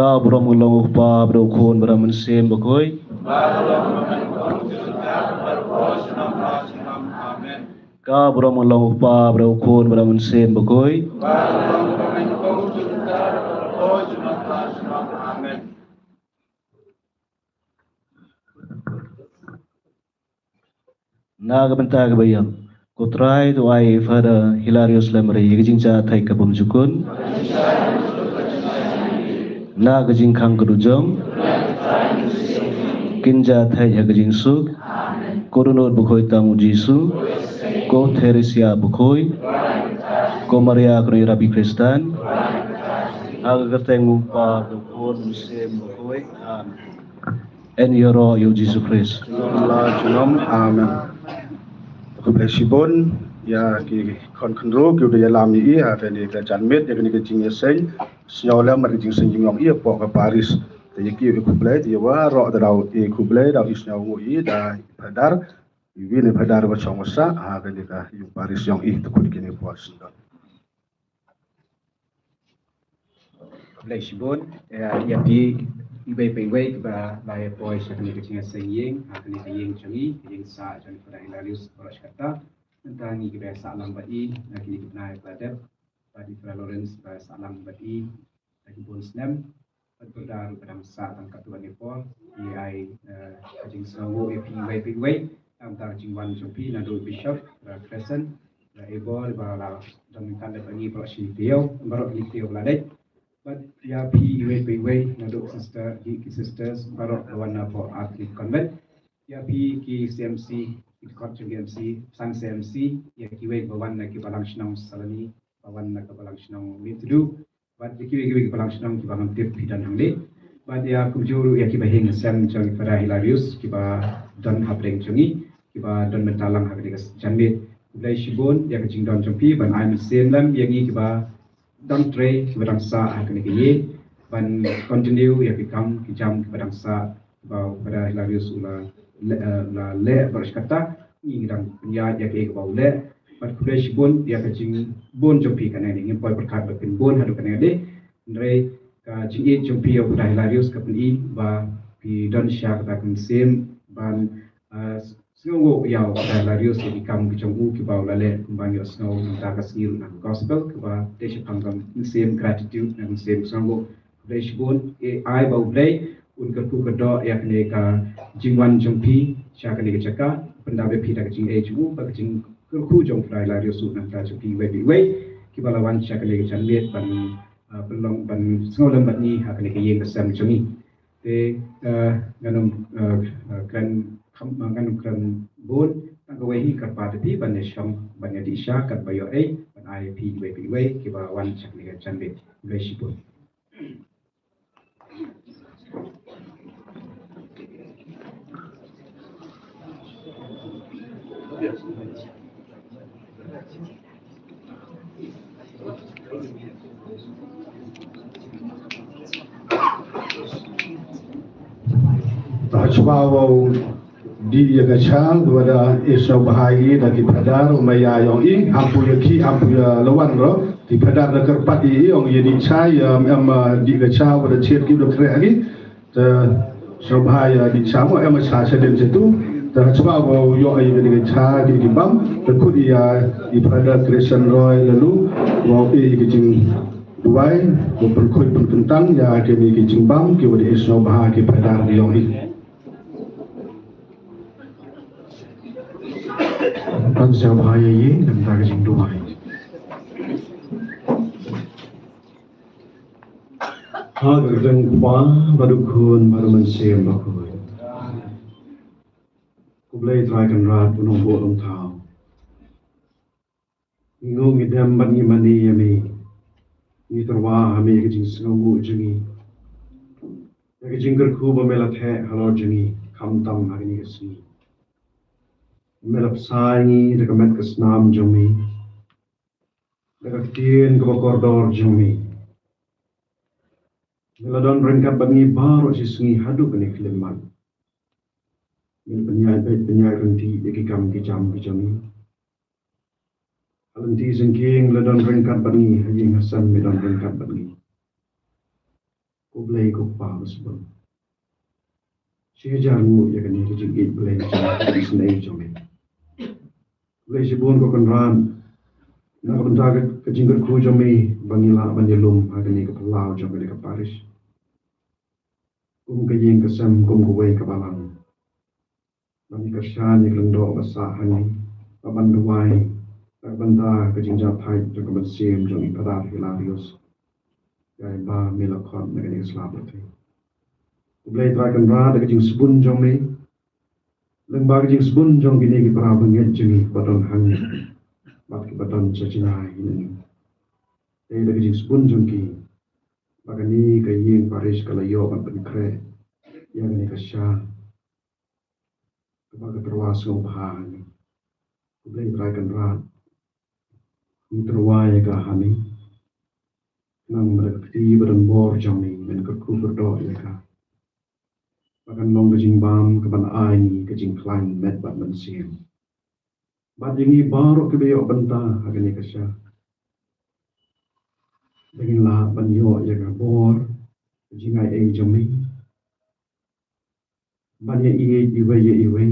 Ka burom ka long u Kpa bad u Khun bad u Mynsiem Bakhuid. Ka burom ka long u Kpa bad u Khun bad u Mynsiem Bakhuid. Na ka bynta kaba ïap, ko Trai to ai Father Hilarius Lamre ïa ka jingjahthait ka bymjukut. Na ka jingkhang ka dujok, kin jahthait ha ka jingsuk. Ko Dohnud Bakhuid tam u Jisu, ko Theresia Bakhuid, ko Maria kane Rabi Khristan, ha ka kyrteng u Kpa, u Khun, u Mynsiem Bakhuid. Amen. Yn ïaroh ïa u Jisu Khrist. Junom la junom. Amen. Khublei shibun ïa ki khun khynroo kiba ïalam ïa i ha kane ka janmiet ïa kane ka jingïaseng sngewlem bad ka jingseng jingjop ïa pdeng ka paris. Te ïa ki ïa khublei, te ïa waroh te daw ïa khublei, daw ïa sngewnguh ïa i da i Phadar, i win i Phadar ba shong ba sah ha kane ka ïung paris jong i. Te khublei kine por sngewdon. Khublei shibun ïa, ïa phi iwei pa iwei kiba la ïa poi sha kane ka jingïaseng ïing ha kane ka ïing jong i, ka ïing sah jong i Father Hilarius baroh shi katta. Mynta ngi kiba sah lang bad i na kine ki bnai ba la dep, bad i Father Lawrence ba sah lang bad i na ki bun snem. Bad pyrda ruh ka dang sah tang katto katne por. Ngi ai, eh, ka jingsngewnguh ïa phi iwei pa iwei. Namar ka jingwan jong phi naduh Bishop, Reverend Crescent, Reverend Ebor, ba la don ryngkat lem bad ngi baroh shi taïew, baroh shi taïew ba la dep. Bad ïa phi iwei pa iwei naduh sister, ki, ki sisters baroh ba wan na Port Arthur Convent. Ïa phi ki C M C, ki kot jong ki M C, san C M C, ïa kiwei ba wan na ki balang shnong Salani, ba wan na ka balang shnong Mihmyntdu. Bad ïa kiwei kiwei ki balang shnong kiba ngam tip phi don hangne. Bad ïa kumjuh ruh ïa kiba hiar sem jong i Father Hilarius kiba don hapdeng jong i, kiba don bynta lang ha kane ka janmiet. Khublei shibun ïa ka jingdon jong phi ban ai mynsiem lem ïa ngi kiba dang trei, kiba dang sah ha kane ka ïing, ban continue ïa ki kam ki jam kiba dang sah. Ba u Father Hilarius u la leh, eh, la leh baroh shi katta, ngi dang pynïaid ïa kaei kaba u leh. Bad khublei shibun ïa ka jingbun jong phi kane ne, ngim poi pyrkhat ba phin bun haduh kane ne. Hynrei ka jingïeit jong phi ïa u Father Hilarius ka pyni ba phi don shisha kata ka mynsiem ban, eh, sngewnguh ïa u Father Hilarius ïa ki kam ki jong u kiba u la leh kumba ngi ïohsngew mynta ka sngi ruh na ka gospel, kaba dei shaphang ka mynsiem gratitude, na ka mynsiem sngewnguh. Khublei shibun, eh, ai ba U Blei un kyrkhu kyrdoh ïa kane ka jingwan jong phi sha kane ka jaka, pyndap ïa phi da ka jingïeit jong u, bad ka jingkyrkhu jong u Trai Hilarius u nangta jong phi iwei pa iwei kiba la wan sha kane ka janmiet ban, ah, pynlong ban sngewlem bad ngi ha kane ka ïing ka sem jong ngi. Te, ah, ngan ym, ah, ah, kren kham, ah, ngan ym kren bun, tang kawei hi kyrpad ïa phi ban ïashong, ban ïadih sha katba ïoh ei, ban ai ïa phi iwei pa iwei kiba wan sha kane ka janmiet. Khublei shibun. Hashwa wow dih ïa ka cha, wa da ïasngewbha ïa i da ki phadar, u maya ïong i, hangpu ïa ki, hangpu ïa lawan ro, ki phadar da kyrpad ïa i, ong ïa dih cha, ïa em, em, dih ka cha, wa da chiat ki, da khreh ki, te sngewbha ïa dih cha mo, em cha shadien shatu, te hashwa wow ïoh ïa ka dih ka cha, ki dih ki bam, te khut ïa i phadar Christian Roy Lalu, wow ïa ka jing duwai, wow pynkhuid pynkyntang, ïa kine ki jingbam, ki wa da ïasngewbha ki phadar ïong i. Ban sngewbha ïa i, nangta ka jingduwai. Ha ka kyrteng u Kpa, bad u Khun, bad u Mynsiem Bakhuid. Khublei Trai Kynrad, u nongbuh nongthaw. Ngi nguh ngi dem bad ngi mane ïa me. Ngi tyrwa ha me ïa ka jingsngewnguh jong ngi. Ïa ka jingkyrkhu ba me la theh halor jong ngi, khamtam ha kane ka sngi. Me la bsa ïa ngi da ka met ka snam jong me. Da ka ktien kaba kordor jong me. Me la don ryngkat bad ngi baroh shi sngi haduh kane ka khyllipmat. Me la pynïaid beit pynïaid ryntih ïa ki kam ki jam ki jong ngi. Ha lynti jingkieng me la don ryngkat bad ngi, ha ïing ha sem me don ryngkat bad ngi. Ko Blei ko Kpa ba sbun. Shi hajar nguh ïa kane ka jingïeit Blei jong ka jingïeit jong me. Blei shibun ko Kynrad. Na ka bynta ka, ka jingkyrkhu jong me ba ngi lah ban ïalum ha kane ka phyllaw jong kane ka parish. Kum ka ïing ka sem, kum kawei ka balang. Ban ïa kyrshan ïa ka lyngdoh ba sah hangne. Ba ban duwai. Na ka bynta ka jingjahthait jong ka mynsiem jong i Phadar Hilarius. Ïa i ba me la khot na kane ka sla pyrthei. Ko Blei Trai Kynrad da ka jingsbun jong me. Lyngba ka jingsbun jong kine ki para bangeit jong ngi ba don hangne. Bad ki ba don sha jngai na ngi. Te da ka jingsbun jong ki. Ba kane ka ïing parish ka la ïoh ban pynkhreh. Ïa kane ka sha. Kaba ka tyrwa sngewbha hangne. Ko Blei Trai Kynrad. Ngi tyrwa ïa ka hangne. Khnang ba da ka kti ba don bor jong me men kyrkhu kyrdoh ïa ka. Ba kan long ka jingbam kaban ai ngi ka jingkhlaiñ met bad mynsiem. Bad ïa ngi baroh kiba ïoh bynta ha kane ka sha. Ba ngin lah ban ïoh ïa ka bor ka jingai ei jong me. Ban ïa ïeit iwei ïa iwei,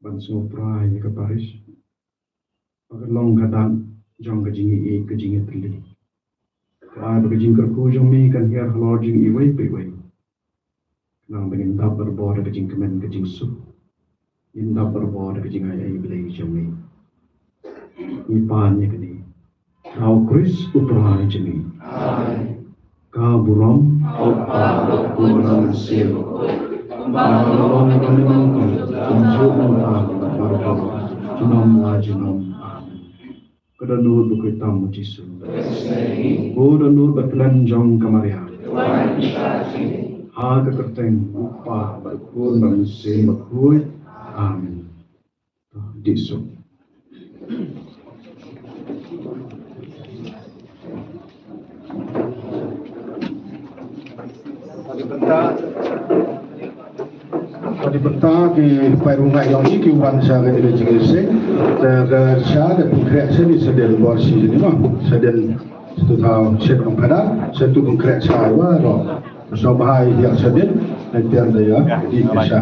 ban sngewthuh ïa ka parish. Ba kan long ka dak jong ka jingïeit ka jingïatylli. Ka ai ba ka jingkyrkhu jong me kan hiar halor jong iwei pa iwei. Khnang ba ngin dap barabor da ka jingkmen ka jingsuk. Ngin dap barabor da ka jingai ei Blei jong me. Ngi pan ïa kane. Ha u Khrist u Trai jong ngi. Amen. Ka burom. Ka Kpa, ka Khun bad ka Mynsiem Bakhuid. Kumba ka la long mynta, kumjuh mynta, bad baroh junom la junom. Amen. Ka dohnud bakhuid tam u Jisu. Ka dohnud ba khlem jong ka Maria. Ha ka kyrteng u Kpa bad u Khun bad u Mynsiem Bakhuid. Amen. Jisu. Ka dei bynta ki paidbah jong ngi ki wan sha ka jingïaseng. Te ka sha ka pynkhreh sha ni sha dien bor shi ni ma. Sha dien sha tu thaw shet ong phadar sha tu pynkhreh sha wa ro. Sha bha ïa sha dien na tiar da ïa di ka sha.